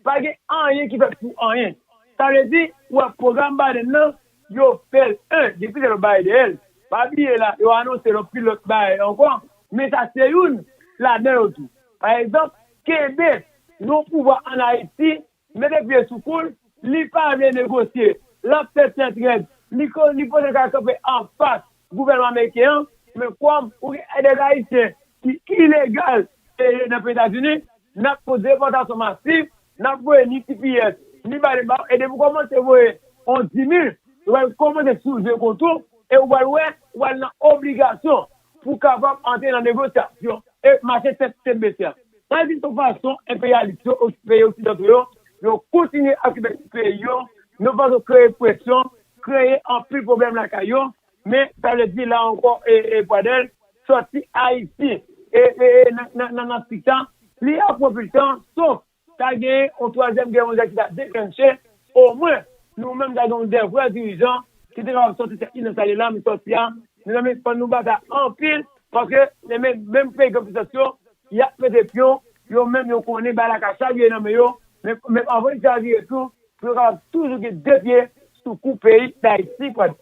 Pa gen anyen ki fèt pou anyen. Sa vle di, ou wè pwogram Biden nan, yo fè l, en, gen plizyè lòt bagay dèyè l. Pa bliye la, yo anonse l anpil lòt bagay ankò, men sa se youn ladan yo tou. Pa egzanp, kenbe yon pouvwa ann Ayiti, mete pye sou kou l, li pa vle negosye, l ap fè tèt rèd, li ko-, li pote ka kanpe anfas gouvènman ameriken an, men kòm ou gen dèz Ayisyen ki ilegal e nan peyi Etazini, n ap fè depòtasyon masiv, n ap voye ni T P S, ni Biden ba yo, e depi w kòmanse voye yon di mil, yo pral kòmanse soulve kont ou, e ou pral wè, ou pral nan obligasyon pou w kapab antre nan negosyasyon e mache tèt, tèt bese a. Sa vle di se yon fason enperyalis yo okipe peyi oksidanto yo, yo kontinye okipe peyi yo, yon fason kreye presyon, kreye anpil pwoblèm lakay yo, men sa vle di la ankò, e, e Pwadèl, sòti Ayiti e, e, e nan, nan, nan, nan sik sa, li ap pran plis tan, sof ta gen yon twazyèm gè mondyal ki ta deklanche, omwen nou menm ta gen yon de vrè dirijan ki te kapab sòti tèt li nan sa li la, men sòti a, mezanmi, fò nou batay anpil, paske menm, menm peyi gran pisans yo, y ap mete pyon, yo menm yo konnen bagay la ka chavire nan men yo, men, men anvan li chavire tou, pou yo kapab toujou gen de pye sou kou peyi Dayiti, Pwadèl.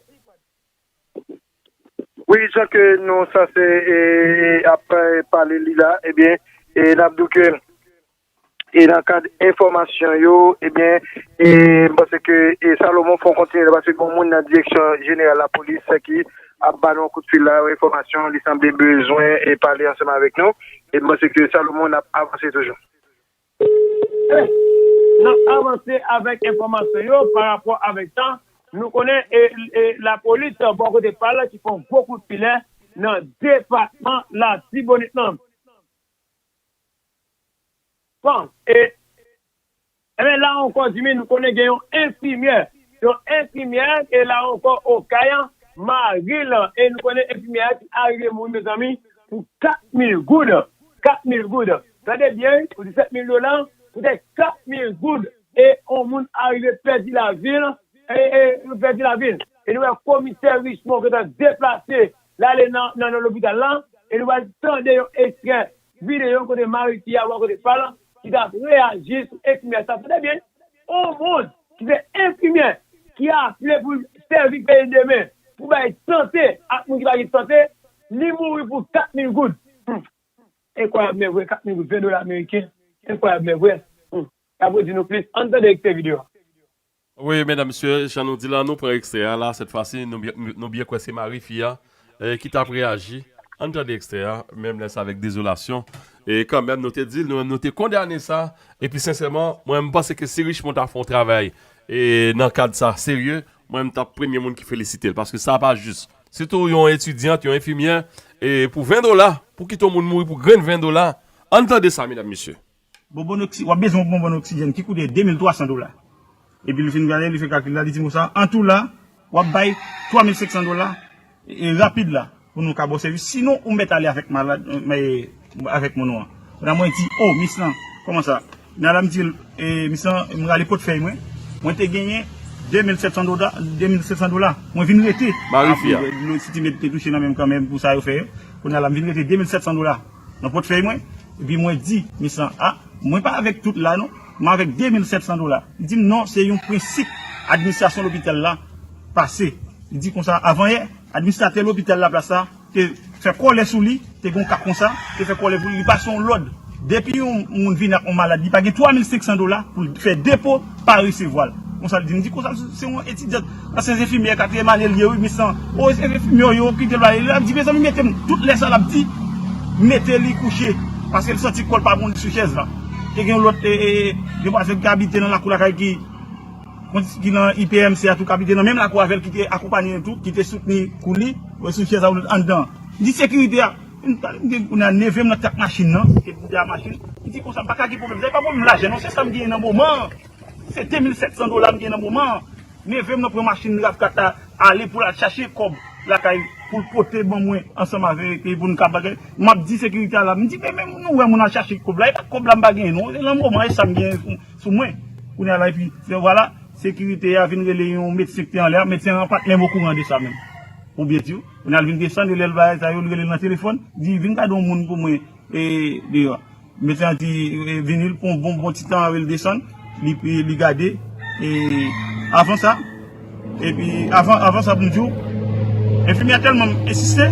Wi, jan ke nou sanse e, ap e, pale li la, ebyen, e n ap di w ke e nan kad enfòmasyon yo, ebyen, e m panse ke e Salomon fè yon kontinye la, paske gon moun nan direksyon jeneral lapolis ki ap ba nou yon kout fil la, yon enfòmasyon, li sanble bezwen e pale ansanm avèk nou. E m panse ke Salomon ap avanse toujou. N ap avanse avèk enfòmasyon yo pa rapò avèk tan. Nou konnen e, e lapolis bò kote pa l ki fè yon gwo kout filè nan depatman Latibonit lan. Bon, e, ebyen, la ankò, Jimmy, nou konnen gen yon enfimyè. Yon enfimyè, e la ankò, Okay an, mari l, e nou konnen enfimyè a ki arive mouri, mezanmi, pou kat mil goud. Kat mil goud. Tande byen, wi, pou disèt mil dola, poutèt kat mil goud, e yon moun arive pèdi lavi l, e, e, pèdi lavi l. E nou wè komisè Richemond gentan deplase l ale nan, nan, nan lopital la. E nou pral tande yon ekstrè videyo kote mari fi a, bò kote pa l, ki t ap reyaji sou enfimyè sa. Tande byen, yon moun ki se enfimyè, ki aple pou l sèvi peyi demen, pou bay sante ak moun ki pa gen sante, li mouri pou kat mil goud. Hmm. Enkwayab men vre, kat mil goud, ven dola ameriken. Enkwayab men vre. Hmm. Y ap redi nou plis. Ann tande ekstrè videyo a. Wi, medam, mesye, jan nou di la, nou pran ekstrè a la, sèt fwa si, nou byen, nou byen kwè se mari fi a, eh, ki t ap reyaji. Ann tande ekstrè a, menm lè sa avèk dezolasyon. E kanmenm, nou te di l, nou menm, nou te kondane sa. Epi, sensèman, mwen, m panse ke si Richemond ta fè yon travay, e nan kad sa, serye, mwen, m t ap premye moun ki felisite l, paske sa pa jis. Sitou yon etidyant, yon enfimyè, e pou ven dola, pou kite yon moun mouri pou grenn ven dola, ann tande sa, medam, mesye. Bonbon oksi-, w ap bezwen yon bonbon oksijèn ki koute de mil twa san dola. Epi li fin gade, li fè kalkil la, li di konsa, an tou la, w ap bay twa mil senk san dola, e, e, rapid la, pou nou ka ba w sèvis. Sinon, ou mèt ale avèk malad, e, avèk moun ou an. Kounye a mwen di, o, mis lan, kòman sa? Kounye a la m di l, e, mis lan, m rale pòtfèy mwen. Mwen te genyen de mil sèt san dola, de mil sèt san dola. Mwen vin rete. Mari fi a. Apre, lo ti mèt te touche nan menm kanmenm pou sa yo fè yo. Kounye a la, m vin rete de mil sèt san dola nan pòtfèy mwen. Epi mwen di, mis lan, a, mwen pa avèk tout la non, mwen avèk de mil sèt san dola. Li di m, non, se yon prensip administrasyon lopital la pase. Li di konsa, avan yè, administratè lopital Laplas la te fè kòlè sou li, te gen yon ka konsa, te fè kòlè pou li, li pase yon lòd. Depi yon moun vini ak yon malad, li pa gen twa mil senk san dola pou l fè depo, pa resevwa l. Konsa l di m, di konsa, se yon etidyant, ansyen enfimyè, katriyèm ane l ye, wi, mis lan. O, se enfimyè yo kite l ale. L ap di, mezanmi, mete m, tout lè sa l ap di, mete li kouche, paske l santi kò l pa bon sou chèz la. Te gen yon lòt, e, e, e, demwazèl ki abite nan lakou lakay ki, ki nan I P M C a tou, ki abite nan menm lakou avè l, ki te akonpaye l tou, ki te soutni kou li, sou chèz a, anndan. Li di sekirite a, m pale, m gen, kounye a neve m nan te ak machin nan, se pou de a machin. Li di konsa, m pa ka gen pwoblèm. Sa e pa pwoblèm lajan non, se sa m genyen nan moman an. Se de mil sèt san dola m genyen nan moman an. Neve m nan pran machin rav kat la, ale pou l al chache kòb lakay, pou l pote ban mwen ansanm avèk, e pou n ka bagay. M ap di sekirite a la, m di, men, men nou wè moun al chache kòb la, e pa kòb la m pa genyen non. E nan moman an, e sa m genyen sou, sou mwen. Kounye a la, epi, se, vwala, sekirite a vin rele yon medsen ki te anlè a, medsen an pa t menm okouran de sa menm. Pou byen di w, kounye a l vin desann, e lè l bagay sa yo, l rele l nan telefòn, di, vin gade yon moun pou mwen, e, deyò. Medsen an di, e, vini, l pran bon, bon ti tan avè l desann, li, li, li gade, e, avan sa, epi, avan, avan sa, pou m di w, enfimyè a tèlman ensiste,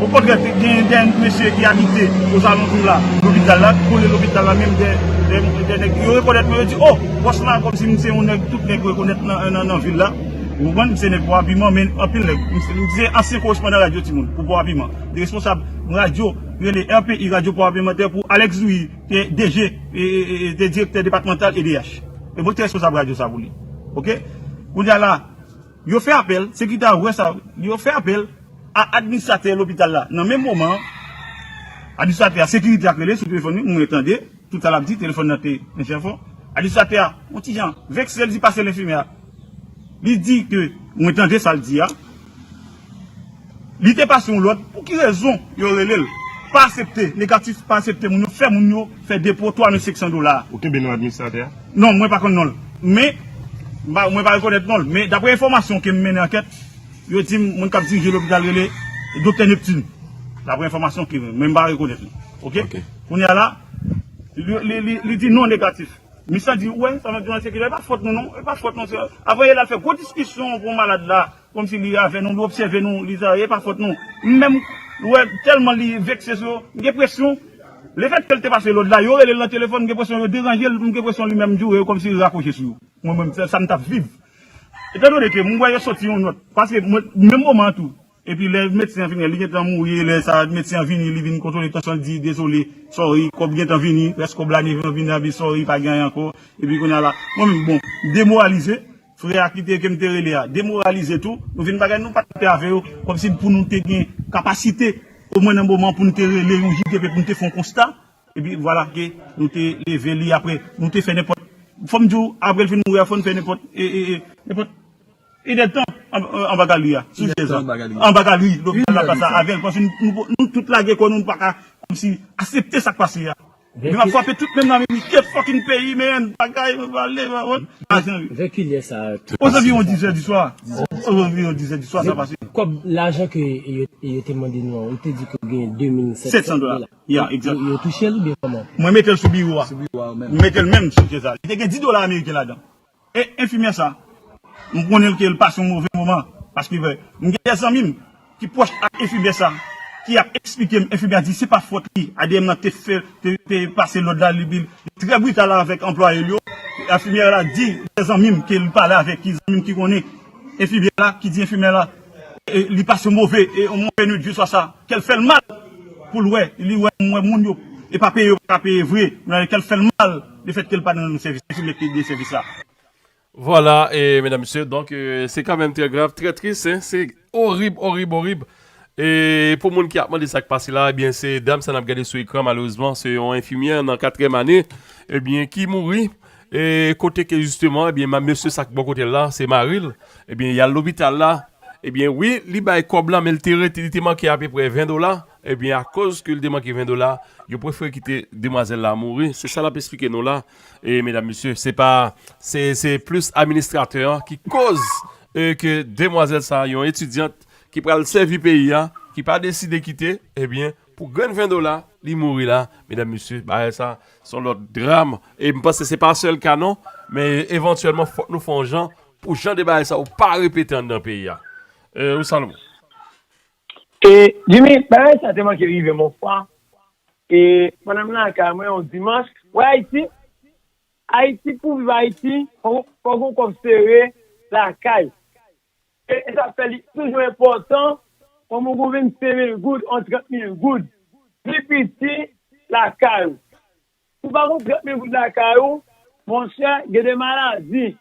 okontrè, te gen de mesye ki abite ozalantou la, lopital la, kole lopital la, menm de, de, de nèg, yo rekonèt mwen, yo di, o, bòs la, kòmsi m se yon nèg, tout nèg rekonèt nan, nan, nan vil la. Ou konprann, m se nèg Pòapiman, men anpil nèg, m se, m se ansyen korespondan radyo timoun pou Pòapiman. Te responsab radyo, rele R P I, Radyo Pòapiman, te pou Alex Louis, te D G, e, e, e, te direktè depatmantal E D H. E mwen te responsab radyo sa pou li. Oke? Kounye a la, yo fè apèl, sekirite a wè sa, yo fè apèl a administratè lopital la. Nan menm moman an, administratè a, sekirite a k rele sou telefòn li, mwen tande, tout sa l ap di, telefòn nan te menm fò. Administratè a, yon ti jan vekse, l di pase l enfimyè a. Li di ke, mwen tande sa l di a, li te pase yon lòd, pou ki rezon yo rele l? Pa aksepte, negatif, pa aksepte moun yo, fè moun yo fè depo twa mil senk san dola. Ou kenbe non administratè a? Non, mwen pa konn non l. Men, m pa, mwen pa rekonèt non l. Men, daprè enfòmasyon ke m mennen ankèt, yo di m, moun k ap dirije lopital rele Doktè Neptune. Daprè enfòmasyon ke mwen, mwen pa rekonèt li. Oke? Oke. Kounye a la, li, li, li, li di non negatif. Misye di, ou wè, sa mwen di nan sekirite, e pa fòt nou non, e pa fòt nou. Se, avan yè, l al fè gwo diskisyon pou malad la, kòmsi li avè nou, li obsève nou, li sa, e pa fòt nou. Menm, ou wè, tèlman li vekse sou yo, m gen presyon, lefètke l te pase lòd la, yo rele l nan telefòn, m gen presyon yo deranje l, m gen presyon li menm joure yo, kòmsi li rakwoche sou yo. Mwen, mwen, sa, sa m t ap viv. Etandone ke m wè yo soti yon nòt, paske mwen, menm moman an tou, epi lè medsen an fin, li gentan mouri, lè sa, medsen an vini, li vin kontwole tansyon, li di, dezole, sòri, kòb gentan vini, rès kòb la, neve an vini, epi sòri, pa gen anyen ankò. Epi kounye a la, mwen menm, bon, demoralize, frè a ki te, ke m te rele a, demoralize tou, nou vin bagay, nou pa t pè avè yo, kòmsi pou nou te gen kapasite, omwen nan moman pou nou te rele yon J D P, pou nou te fè yon konsta, epi vwala ke nou te leve li apre, nou te fè nenpòt, fò m di w, apre l fin mouri a, fò n fè nenpòt, e, e, e, nenpòt, e dètan, an, an, anba galri a, sou chèz la. Anba galri. Anba galri, lopital la pase avè l, paske nou, nou, nou tout lage kò nou, nou pa ka, kòmsi, aksepte sa k pase a. Li va frape tout menm nan men li. Ke fucking peyi, man. Bagay, mwen pale, mwen. Lajan. Vè kilè sa? Aux environs dix heures du soir. Aux environs dix heures du soir, sa pase. Kòb lajan ke yo, yo te mande nou an, ou te di ke gen de mil sèt san dola. Ya, egzak. Yo, yo touche l oubyen kòman? Mwen mete l sou biwo a. Sou biwo a, menm. Mwen mete l menm sou chèz la. Li te gen dis dola ameriken ladan. E enfimyè sa, m konnen ke l pase yon move moman, paske m gen de zanmi m ki pwòch ak enfimyè sa, ki ap eksplike m, enfimyè a di se pa fòt li, A D M nan te fè, te, te pase lòd la, li, li, li trè brital avèk anplwaye l yo. Enfimyè la di, de zanmi m ke li pale avèk, ki zanmi m ki konnen enfimyè la, ki di enfimyè la, e, li pase move, e, yon move nwit jiswa sa, ke l fè l mal pou l wè, li wè, m wè moun yo, e pa peye yo pa ka peye vre, men ke l fè l mal, lefètke l pa nan sèvis, enfimyè ki de sèvis la. Vwala, e medam, mesye, donk, e, se kanmenm trè grav, trè tris, en, se orib, orib, orib. E pou moun ki ap mande sa k pase la, ebyen, se dam sa n ap gade sou ekran, malerezman, se yon enfimyè nan katriyèm ane, ebyen, ki mouri, e kote ke, jisteman, ebyen, ma-, mesye sa k bò kote l la, se mari l, ebyen, y al lopital la, ebyen, wi, li bay kòb la, men li te rete, li te manke apeprè ven dola, ebyen, akoz ke li te manke ven dola, yo prefere kite demwazèl la mouri, se sa l ap eksplike nou la, e medam, mesye, se pa, se, se plis administratè an ki koz, e, ke demwazèl sa, yon etidyant ki pral sèvi peyi a, ki pa deside kite, ebyen, pou grenn ven dola, li mouri la, medam, mesye, bagay sa, se yon lòt dram, e m panse se pa sèl ka non, men evantyèlman, fòk nou fè yon jan, pou jan de bagay sa yo pa repete anndan peyi a. E, ou Salomon? E, Jimmy, bagay sa te manke rive m yon fwa. E, pandan m lakay mwen yon dimanch, wè Ayiti, Ayiti pou viv Ayiti, fò, fò gon kòb sere lakay. E, e sa fè li toujou enpòtan, kòm ou gon vennsenk mil goud, yon trant mil goud, pi piti lakay ou. Si w pa gon trant mil goud lakay ou, monchè, gen de maladi,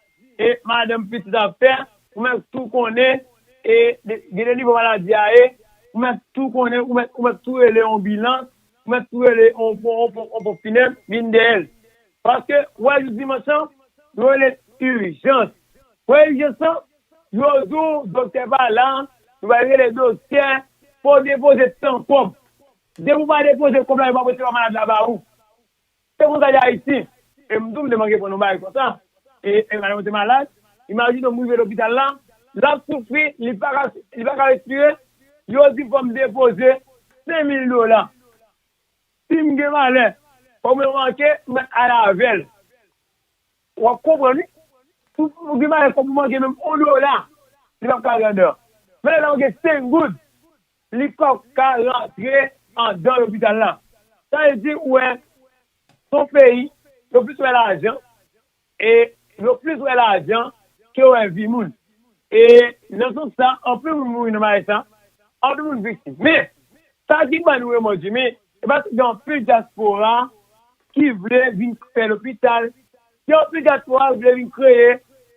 e madanm pitit ap fè, ou mèt tou konnen, e de, gen de nivo maladi a ye, ou mèt tou konnen, ou mèt, ou mèt tou rele yon bilans, ou mèt tou rele yon, yon, yon, yon ponp finèb, vin dèyè l. Paske, ou wè, jou dimanch lan, nou rele ijans. Ou wè ijans lan, yo di w, doktè pa la, nou va rele doktè, fò w depoze tan kòb. Depi w pa depoze kòb la, yo p ap resevwa malad la ba ou. Se konsa li Ayiti. E m tou, m te manke pran yon bagay konsa. E, e madanm mwen te malad. Imajine w, m rive lopital la. L ap soufri, li pa ka, li pa ka respire. Yo di fò m depoze senk mil dola. Si m gen valè, fò mwen manke, m mèt ale avè l. W ap konprann, wi. Si w gen valè, fò w manke menm yon dola. Li p ap ka rann an. Men lè w gen senk goud, li p ap ka rantre anndan lopital la. Sa vle di, ou wè, se yon peyi, yo plis wè lajan, e yo plis wè lajan ke wè vi moun. E nan sans sa, anpil moun mouri nan bagay sa, anpil moun viktim. Men, sa ki ban nou remò, Jimmy, e pa tout gen anpil dyaspora ki vle vin fè lopital, gen anpil dyaspora ki vle vin kreye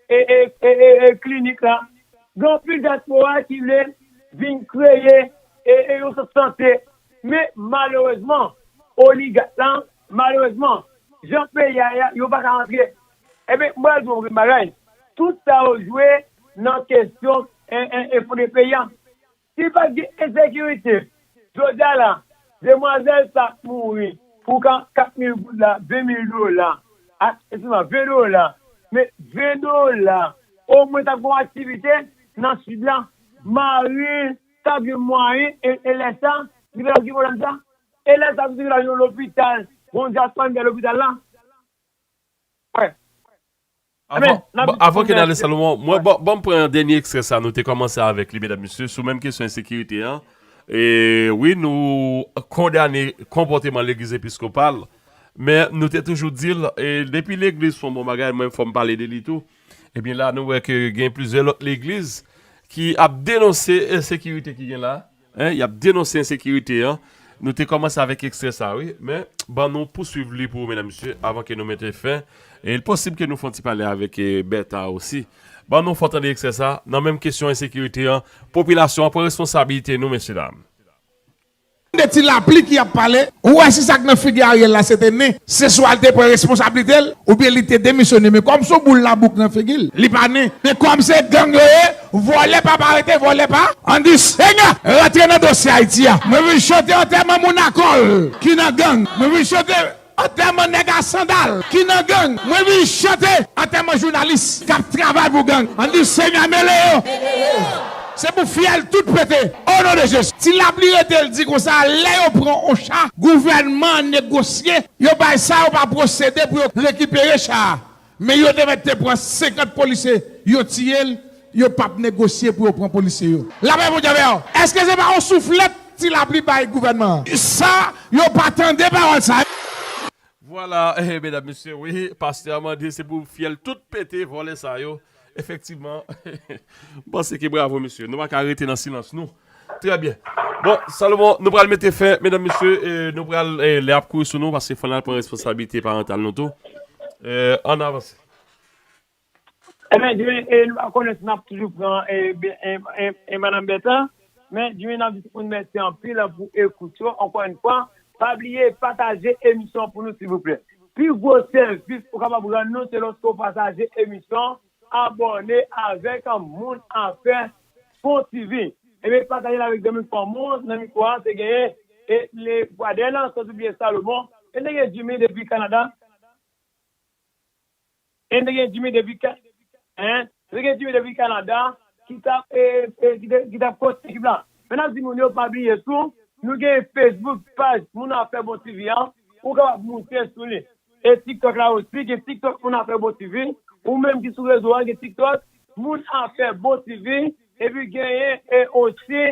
e, e, e, e, e klinik la, gen anpil dyaspora ki vle vin kreye e, e yon sant sante. Men malerezman, oligak la, malerezman, jan peyi a ye a, yo pa ka rantre. Ebyen, mwen di w yon bagay, tout sa yo jwe nan kesyon e, e, e fondè peyi a. Si pa t gen ensekirite, jodi a la, demwazèl sa k mouri pou ka kat mil goud la, ven mil dola, ak, eskize m, ven dola, men ven dola, omwen t ap gen yon aktivite nan Sid la, mari l t ap gen mwayen, e, e lè sa, li pa t ap gen pwoblèm sa, e lè sa, li t ap gen yon lopital, yon dyaspora nan lopital la. Wè. Avan, avan ke n ale, Salomon, mwen, ban, ban m pran dènye ekstrè sa nou te kòmanse avèk li, medam, mesye, sou menm kesyon ensekirite an. E wi, nou kondane konpòteman legliz episkopal, men nou te toujou di l, e depi legliz fè yon bon bagay, mwen, fò m pale de li tou. Ebyen, la, nou wè ke gen plizyè lòt legliz ki ap denonse ensekirite ki gen la. En, y ap denonse ensekirite an. Nou te kòmanse avèk ekstrè sa, wi, men ban nou pouswiv li pou ou, medam, mesye, avan ke nou mete fen. E li posib ke nou fè yon ti pale avèk, e, Bèta osi. Ban nou fè tande ekstrè sa, nan menm kesyon ensekirite an, popilasyon an pran responsabilite nou, mesye dam. De ti lapli ki ap pale, ou wè si sa k nan figi Ariel la se te nen, se swa l te pran responsablite l, oubyen li te demisyone, men kòm se yon boul labouk nan figi l, li pa nen. Men kòm se gang yo ye, vòlè p ap arete, vòlè pa. Andy Seigneur, rantre nan dosye Ayiti a. Mwen vin chante antèman moun akòl ki nan gang. Mwen vin chante Antèman nèg a sandal ki nan gang. Mwen vin chante antèman jounalis k ap travay pou gang. Ann di Senyè mele yo. Se pou fyèl tout pete. O non de Jezi. Ti Lapli rete l di konsa, lè yo pran on cha, gouvènman an negosye, yo bay sa yo pa posede pou yo rekipere cha a. Men yo te mèt te pran senkant polisye, yo tiye l, yo p ap negosye pou yo pran polisye yo. Lapè Bondye avè w. Èske se pa yon souflèt Ti Lapli bay gouvènman an? Sa, yo pa tande pawòl sa. Vwala, eh, medam, mesye, wi, pastè a mande se pou fyèl tout pete vòlè sa yo. Efektivman, m panse ke bravo, mesye. Nou pa ka rete nan silans, nou. Trè byen. Bon, Salomon, nou pral mete fen, medam, mesye, eh, nou pral, eh, lè ap kouri sou nou, paske fò n al pran responsablite parantal nou tou. Eh, ann avanse. Ebyen, Jimmy, e nou pa konnen si n ap toujou pran e, e, e, e Madanm Bertha, men Jimmy, n ap di tout moun mèsi anpil pou ekout yo. Ankò yon fwa, pa bliye pataje emisyon an pou nou, silvouplè. Pi gwo sèvis ou kapab rann nou, se lòske w pataje emisyon, abòne avèk Moun Afè Bon T V. Ebyen, pataje l avèk zanmi fanmi w. Nan mikwo a, se genyen e le Bwadèl, san oubliye Salomon. E te gen Jimmy depi Kanada. E n te gen Jimmy depi Ka-, hein? N te gen Jimmy depi Kanada, ki t ap, e, e, ki te, ki t ap kòse ekip la. Men n ap di moun yo pa bliye tou, nou gen Facebook, paj Moun Afè Bon T V an, ou kapab moute sou li. E TikTok la osi, gen TikTok Moun Afè Bon T V, ou menm ki sou rezo a, gen TikTok Moun Afè Bon T V, epi genyen, e osi,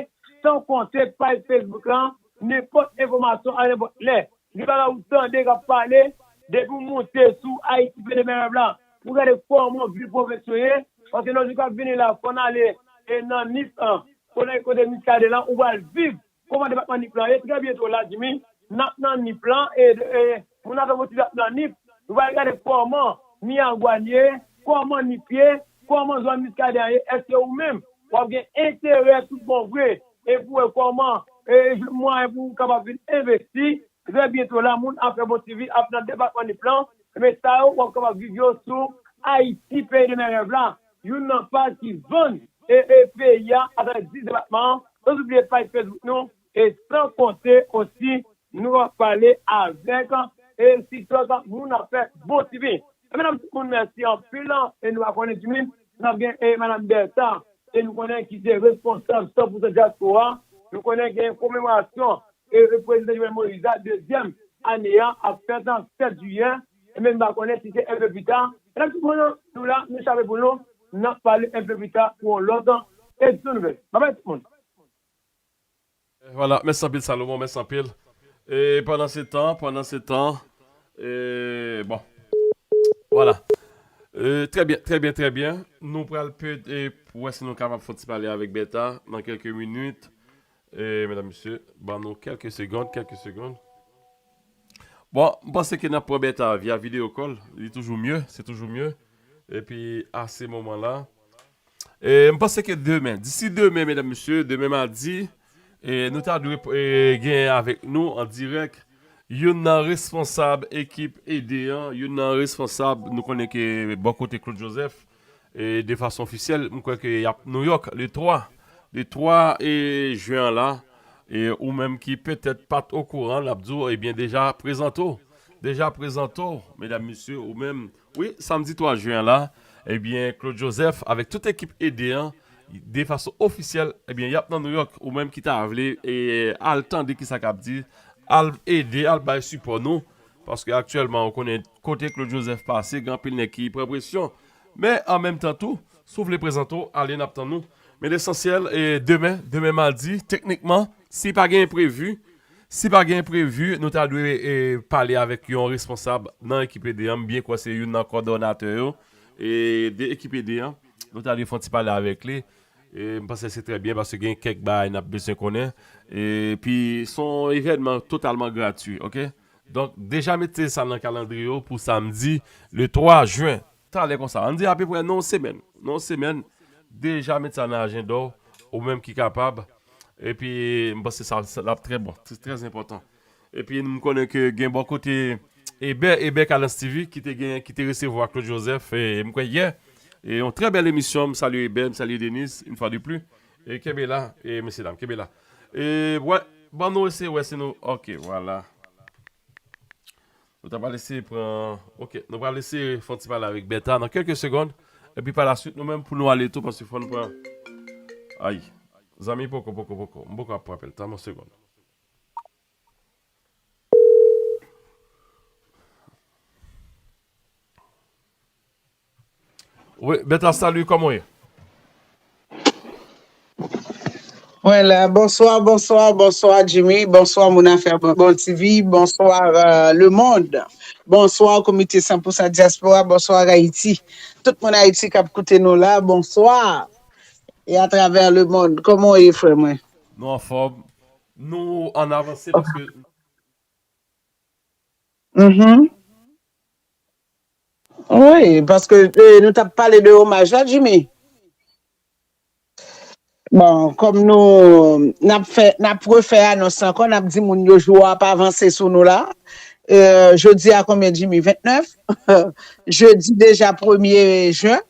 san konte paj Facebook la, nenpòt enfòmasyon a nenpòt lè. Gen bagay ou tande k ap pale, depi w monte sou Ayiti P de Mèt Rèv la, pou gade kòman vi pwofesyon ye, paske nan jou k ap vini la, fò n ale e nan Nip lan, kote, kote Miskaden lan, ou pral viv kòman depatman Nip lan ye. Trè byento la, Jimmy, n ap nan Nip lan, e, e moun nan fè motive ap nan Nip, nou pral gade kòman Miragwàn ye, kòman Nip ye, kòman zòn Miskaden an ye, èske ou menm, w ap gen enterè tout bon vre, e pou wè kòman, e, jwenn mwayen pou w kapab vin envesti, Trè byento la, Moun Afè Bon T V ap nan depatman Nip lan. Men sa yo, w ap kapab viv yo sou Ayiti, peyi de mèt rèv la. Youn nan paj ki vann e, e peyi a atravè dis depatman an. San oubliye paj Facebook nou. E san konte osi, nou ap pale avèk e TikTok Moun Afè Bon T V. E medam, tout moun, mèsi anpil. E nou pa konnen ki moun, n ap gen e Madanm Bertha. E nou konnen ki se responsab san pou san dyaspora. Nou konnen gen komemorasyon e, e prezidan Jovenel Moïse a, dezyèm ane a, ap fèt an sèt jiyè. E menm pa konnen si se enpe pita. Medam, tout moun, nou la, nou chape pou nou, n ap pale enpe pita pou yon lòt edisyon nouvèl. Babay tout moun. Vwala, mèsi anpil Salomon, mèsi anpil. E pandan se tan, pandan se tan, e bon. Vwala. E, trè byen, trè byen, trè byen. Nou pral pe, e, wè si nou kapab fè yon ti pale avèk Bertha nan kèlke minit. E, medam, mesye, ban nou kèlke segonn, kèlke segonn. Bon, m panse ke n ap pran Bertha via video call. Li toujou mye, se toujou mye. Epi, a se moman la, e, m panse ke demen, disi demen, medam, mesye, demen madi, e, nou ta dwe e, gen avèk nou an dirèk youn nan responsab ekip ede an, youn nan responsab, nou konnen ke bò kote Claude Joseph, e, de fason ofisyèl, m kwè ke y ap Nouyòk le twa, le twa e, jen an la, e, ou menm ki petèt pa t okouran, n ap di w, ebyen, deja prezante w, deja prezante w, medam, mesye, ou menm, wi, samdi twa jen an la, ebyen, Claude Joseph, avèk tout ekip ede an, de fason ofisyèl, ebyen, y ap nan Nouyòk, ou menm ki ta vle, e, al tande kisa k ap di, al ede, al bay sipò nou, paske aktyèlman, ou konnen kote Claude Joseph pase, gen anpil nèg ki pran presyon. Men, an menm tan tou, si w vle prezante w, ale n ap tann ou. Men lesansyèl, e, demen, demen madi, teknikman, si pa gen enprevi, si pa gen enprevi, nou ta dwe, e, pale avèk yon responsab nan ekip ede an. M byen kwè se youn nan kòdonatè yo, e, de ekip ede an. Nou ta dwe fè yon ti pale avèk li. E, m panse se trè byen paske gen kèk bagay n ap bezwen konnen. Epi, se yon evènman totalman gratui, oke? Donk, deja mete sa nan kalandriye w pou samdi, le twa jen. Talè konsa. Ann di apeprè nan yon semèn. Nan yon semèn, deja met sa nan ajanda w, ou menm ki kapab. Epi, m panse sa, sa l ap trè bon. Se trè enpòtan. Epi, m konnen ke gen bò kote Eber, Eber Kalans T V, ki te gen, ki te resevwa Claude Joseph, e, m kwè yè. E yon trè bèl emisyon. M salye Eber, m salye Denise, une fois de plus. E kenbe la, e mesye dam, kenbe la. E, wè, ban nou eseye wè si nou, oke, vwala. Nou ta pral eseye pran, ok, nou pral eseye fè yon ti pale avèk Bèta nan kèlke segonn. Epi pa la swit, nou menm pou nou ale tou, paske fò nou pran. Ay, zanmi, poko, poko, poko. M poko ap pran apèl. Tann yon segonn. Wi, Bèta, salut, kòman w ye? Mwen la, bonswa, bonswa, bonswa Jimmy, bonswa moun afè Bon TV, bonswa euh, le monde, bonswa komite san pou san dyaspora, bonswa Ayiti. Tout moun Ayiti k ap koute nou la, bonswa. E atravè le monde, kòman w ye frè mwen? Nou anfòm, nou an avanse paske Mhm. Wi, paske eh, nou t ap pale de omaj la, Jimmy. Bon, kòm nou n ap fè n ap refè anons ankò, n ap di moun yo jou a ap avanse sou nou la. Euh, jodi a konbyen Jimmy? Ventnèf. Jedi deja premye jen.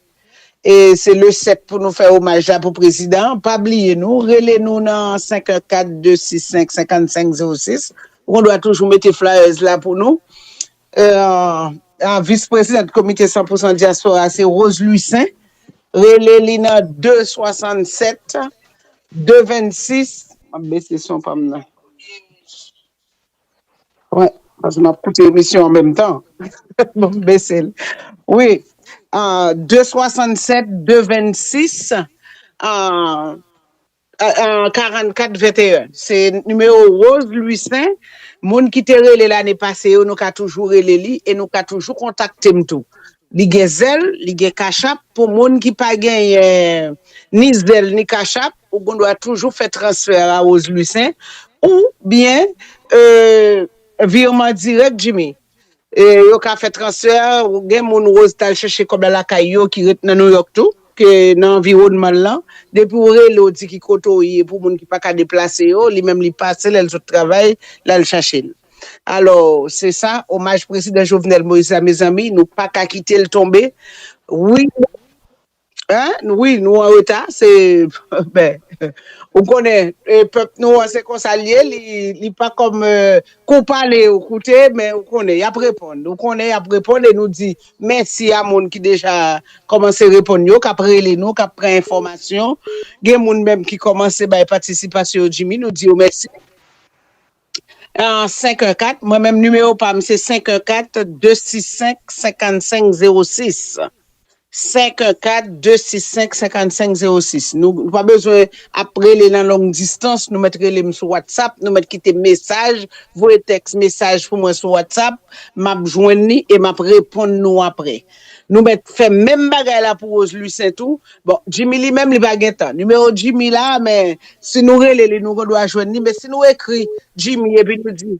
E se le sèt pou nou fè omaj la pou prezidan an. Pa bliye nou, rele nou nan senk en kat de sis senk senkann senk zewo sis. Ou gendwa toujou mete flyers la pou nou. Euh, a, vis prezidant komite san pou san dyaspora se Rose Louis Saint. Rele li nan de swasannsèt de vennsis. M ap bese son pa m nan. Wi, paske m ap koute emisyon an menm tan. Bon, m bese l. Wi, de swasannsèt de vennsis, karannkat venteyen. Se nimewo Rose Louis Saint. Moun ki te rele lane pase yo, nou ka toujou rele li e nou ka toujou kontakte m tou. Li gen zèl, li gen kachap. Pou moun ki pa genyen ni zèl ni kachap, ou gendwa toujou fè transfè a Rose Louis Saint oubyen euh, virman dirèk Jimmy. E yo ka fè transfè, gen moun Rose t al chèche kòb la lakay yo ki ret nan New York tou, ke nan anviwònman l lan. Depi w rele w di ki kote w ye pou moun ki pa ka deplase yo, li menm li pase lè l sot travay, l al chache l. Alò, se sa, omaj prezidan Jovenel Moïse la, mezanmi, nou pa ka kite l tonbe. Wi, en, wi, nou an reta, se, ben, ou konnen, e, pèp nou an, se konsa l ye, li, li pa kòm, e, kou pale, ou koute, men ou konnen, y ap reponn. Ou konnen, y ap reponn, e nou di mèsi a moun ki deja kòmanse reponn yo, k ap rele nou, k ap pran enfòmasyon. Gen moun menm ki kòmanse bay patisipasyon yo, Jimmy, nou di yo mèsi. An senk en kat, mwen menm nimewo pa m se senk en kat de sis senk senkann senk zewo sis. Senk en kat de sis senk senkann senk zewo sis. Nou, nou pa bezwen ap rele nan long distans, nou mèt rele m sou WhatsApp, nou mèt kite mesaj, voye tèks mesaj pou mwen sou WhatsApp, m ap jwenn li e m ap reponn nou apre. Nou mèt fè menm bagay la pou Rose Louis Saint tou. Bon, Jimmy li menm li pa gen tan. Nimewo Jimmy la, men si nou rele li, nou gendwa jwenn li, men si nou ekri Jimmy epi nou di.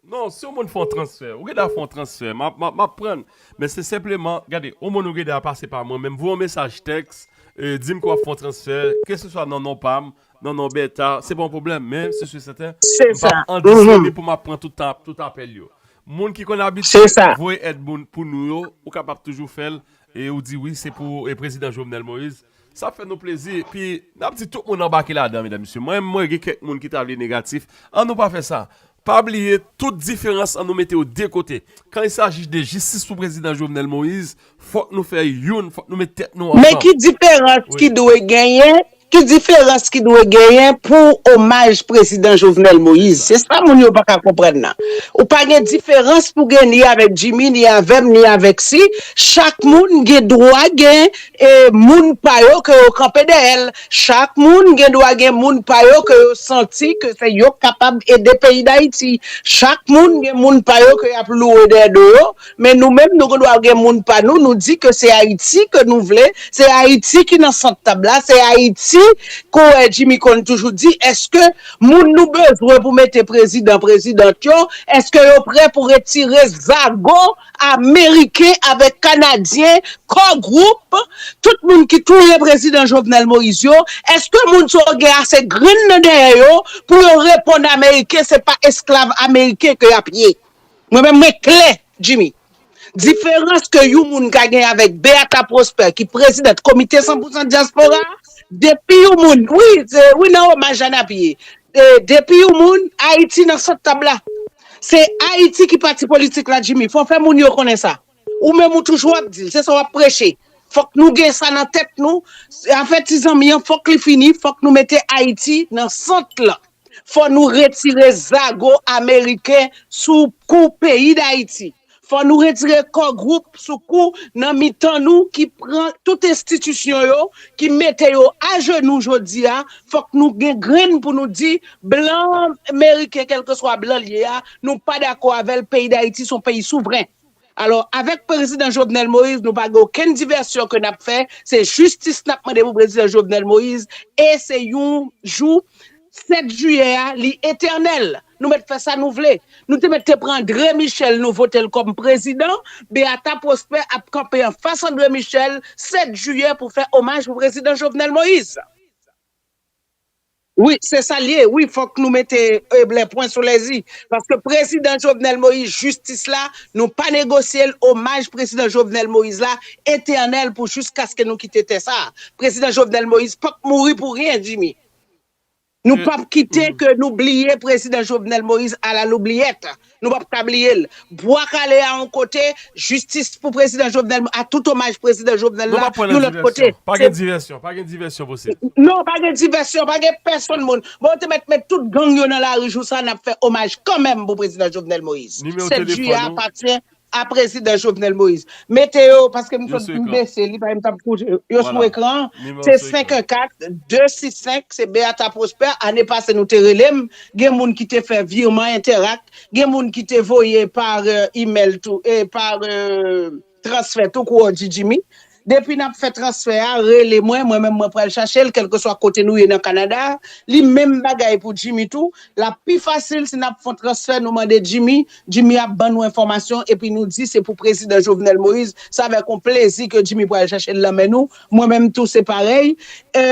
Non, si yon moun fè yon transfè, ou gendwa fè yon transfè, m ap m ap m ap pran l. Men se senpleman, gade, yon moun ou gendwa pase pa mwen menm, voye yon mesaj tèks, e, di m ke w ap fè yon transfè, keseswa nan non pa m, nan non Bèta, se pa yon pwoblèm, men se si sèten, m p ap andisponib pou m ap pran tout tan, tout apèl yo. Moun ki konn abitye voye èd moun pou nou yo, ou kapab toujou fè l, e ou di wi, se pou, e, prezidan Jovenel Moïse. Sa ap fè nou plezi, epi n ap di tout moun anbake ladan, medam, mesye. Mwen, mwen gen kèk moun ki ta vle negatif. An nou pa fè sa. Pa bliye, tout diferans, an nou mete yo de kote. Kan il s'agit de jistis pou prezidan Jovenel Moïse, fòk nou fè youn, fòk nou met tèt nou ansanm. Men ki diferans ki dwe genyen, ki diferans ki dwe genyen pou omaj prezidan Jovenel Moïse? Se sa moun yo pa ka konprann nan. Ou pa gen diferans pou gen ni avèk Jimmy, ni avè m, ni avèk si. Chak moun gen dwa gen e, moun pa yo ke yo kanpe dèyè l. Chak moun gen dwa gen moun pa yo ke yo santi ke se yo k kapab ede peyi Dayiti. Chak moun gen moun pa yo ke y ap louwe dèyè do yo. Men nou menm, nou gen dwa gen moun pa nou, nou di ke se Ayiti ke nou vle, se Ayiti ki nan sant tab la, se Ayiti, kou wè Jimmy konn toujou di, èske moun nou bezwen pou mete prezidan, prezidant yo, èske yo prè pou retire zago ameriken avèk kanadyen, kò gwoup, tout moun ki touye prezidan Jovenel Moïse yo, èske moun sa yo gen ase grenn nan dèyè yo pou yo reponn ameriken se pa esklav ameriken ke y ap ye? Mwen menm mwen klè, Jimmy. Diferans ke yon moun ka gen avèk Beata Prosper ki prezidant komite san pou san dyaspora, depi yon moun, wi, se, wi, nan omaj la n ap ye. E, depi yon moun, Ayiti nan sant tab la. Se Ayiti ki pati politik la, Jimmy. Fò fè moun yo konnen sa. Ou menm ou toujou ap di l, se sa w ap preche. Fòk nou gen sa nan tèt nou. Afè ti zanmi an, fòk li fini, fòk nou mete Ayiti nan sant lan. Fò nou retire zago ameriken sou kou peyi Dayiti. Fò nou retire kò gwoup sou kou nan mitan nou ki pran tout enstitisyon yo, ki mete yo ajenou jodi a. Fòk nou gen grenn pou nou di blan meriken, kèlkeswa blan l ye a, nou pa dakò avè l. Peyi Dayiti se yon peyi souvren. Alò, avèk prezidan Jovenel Moïse, nou pa gen okenn divèsyon ke n ap fè. Se jistis n ap mande pou prezidan Jovenel Moïse. E se yon jou, sèt jiyè a, li etènèl. Nou mèt fè sa nou vle. Nou te mèt te pran André Michel, nou vote l kòm prezidan. Beata Prosper ap kanpe anfas André Michel sèt jiyè pou fè omaj pou prezidan Jovenel Moïse. Wi, se sa l ye. Wi, fòk nou mete eh, les points sur les i. Paske prezidan Jovenel Moïse, jistis la, nou pa negosye l. Omaj prezidan Jovenel Moïse la, etènèl pou jiskaske nou kite tè sa. Prezidan Jovenel Moïse p ap mouri pou ryen, Jimmy. Nou p ap kite ke nou bliye prezidan Jovenel Moïse à la loubliyèt. Nou p ap ka bliye l. Bwa kale a yon kote, jistis pou prezidan Jovenel, a tout omaj prezidan Jovenel la, yon lòt kote. Pa gen divèsyon, pa gen divèsyon posib. Non, pa gen divèsyon, pa gen pèsonn moun. Bon, yo te mèt met tout gang yo nan lari jou sa, n ap fè omaj kanmenm pou prezidan Jovenel Moïse. Sèt jiyè a apatyen a prezidan Jovenel Moïse. Mete yo, paske m sot fin bese li, pa m t ap koute yo sou ekran. Se senk en kat, de sis senk, se Beata Prosper. Ane pase, nou te rele m. Gen moun ki te fè virman Interac. Gen moun ki te voye pa euh, email tou, e pa euh, transfè tou kou w di Jimmy. Depi n ap fè transfè a, rele mwen, mwen menm mwen pral chache l, kèlkeswa kote nou ye nan Kanada. Li menm bagay pou Jimmy tou. L ap pi fasil si n ap fè yon transfè, nou mande Jimmy. Jimmy ap ban nou enfòmasyon, epi nou di se pou prezidan Jovenel Moïse. Se avèk yon plezi ke Jimmy pral chache l nan men nou. Mwen menm tou, se parèy. E,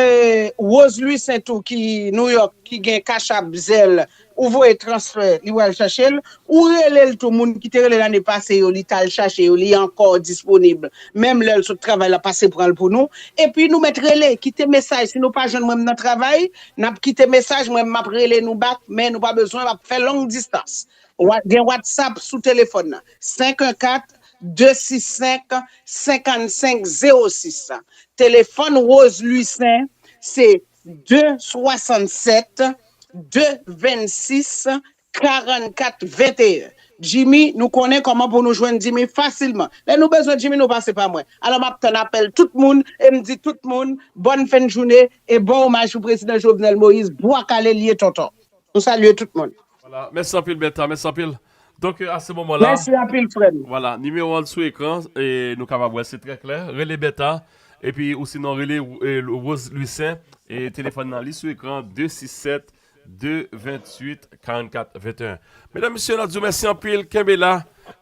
Rose Louis Saint tou, ki New York, ki gen Cash App, Zelle, ou voye transfè, li pral chache l. Ou rele l tou, moun ki te rele lane pase yo, li t al chache yo, li ankò disponib. Menm lè l sot travay la, pase pran l pou nou. Epi nou mèt rele, kite mesaj. Si nou pa jwenn mwen nan travay, n ap kite mesaj, mwen m ap rele nou back, men nou pa bezwen, m ap fè long distans. Gen WhatsApp sou telefòn nan. Senk en kat, de sis senk, senkannsenk zewo sis. Telefòn Rose Louis Saint, se de swasannsèt, de vennsis, karannkat venteyen. Jimmy, nou konnen kòman pou nou jwenn Jimmy fasilman. Lè nou bezwen Jimmy, nou pase pa mwen. Alò, m ap tann apèl tout moun e m di tout moun, bòn fen jounen e bon omaj pou prezidan Jovenel Moïse. Bwa kale l ye, tonton. Nou salye tout moun. Vwala, mèsi anpil, Bèta, mèsi anpil. Donk, a se moman la, mèsi anpil, frè m. Vwala, nimewo an sou ekran, e nou kapab wè, se trè klè. Rele Bèta, epi ou sinon rele e, Rose Louis Saint, e telefòn nan, li sou ekran, de sis sèt, de venntuit, karannkat venteyen. Medam, mesye, n ap di w mèsi anpil, kenbe la.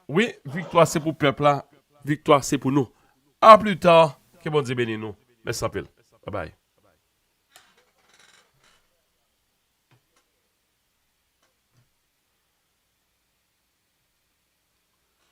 Wi, viktwa se pou pèp la, viktwa se pou nou. A pli ta, ke Bondye beni nou. Mèsi anpil. Babay.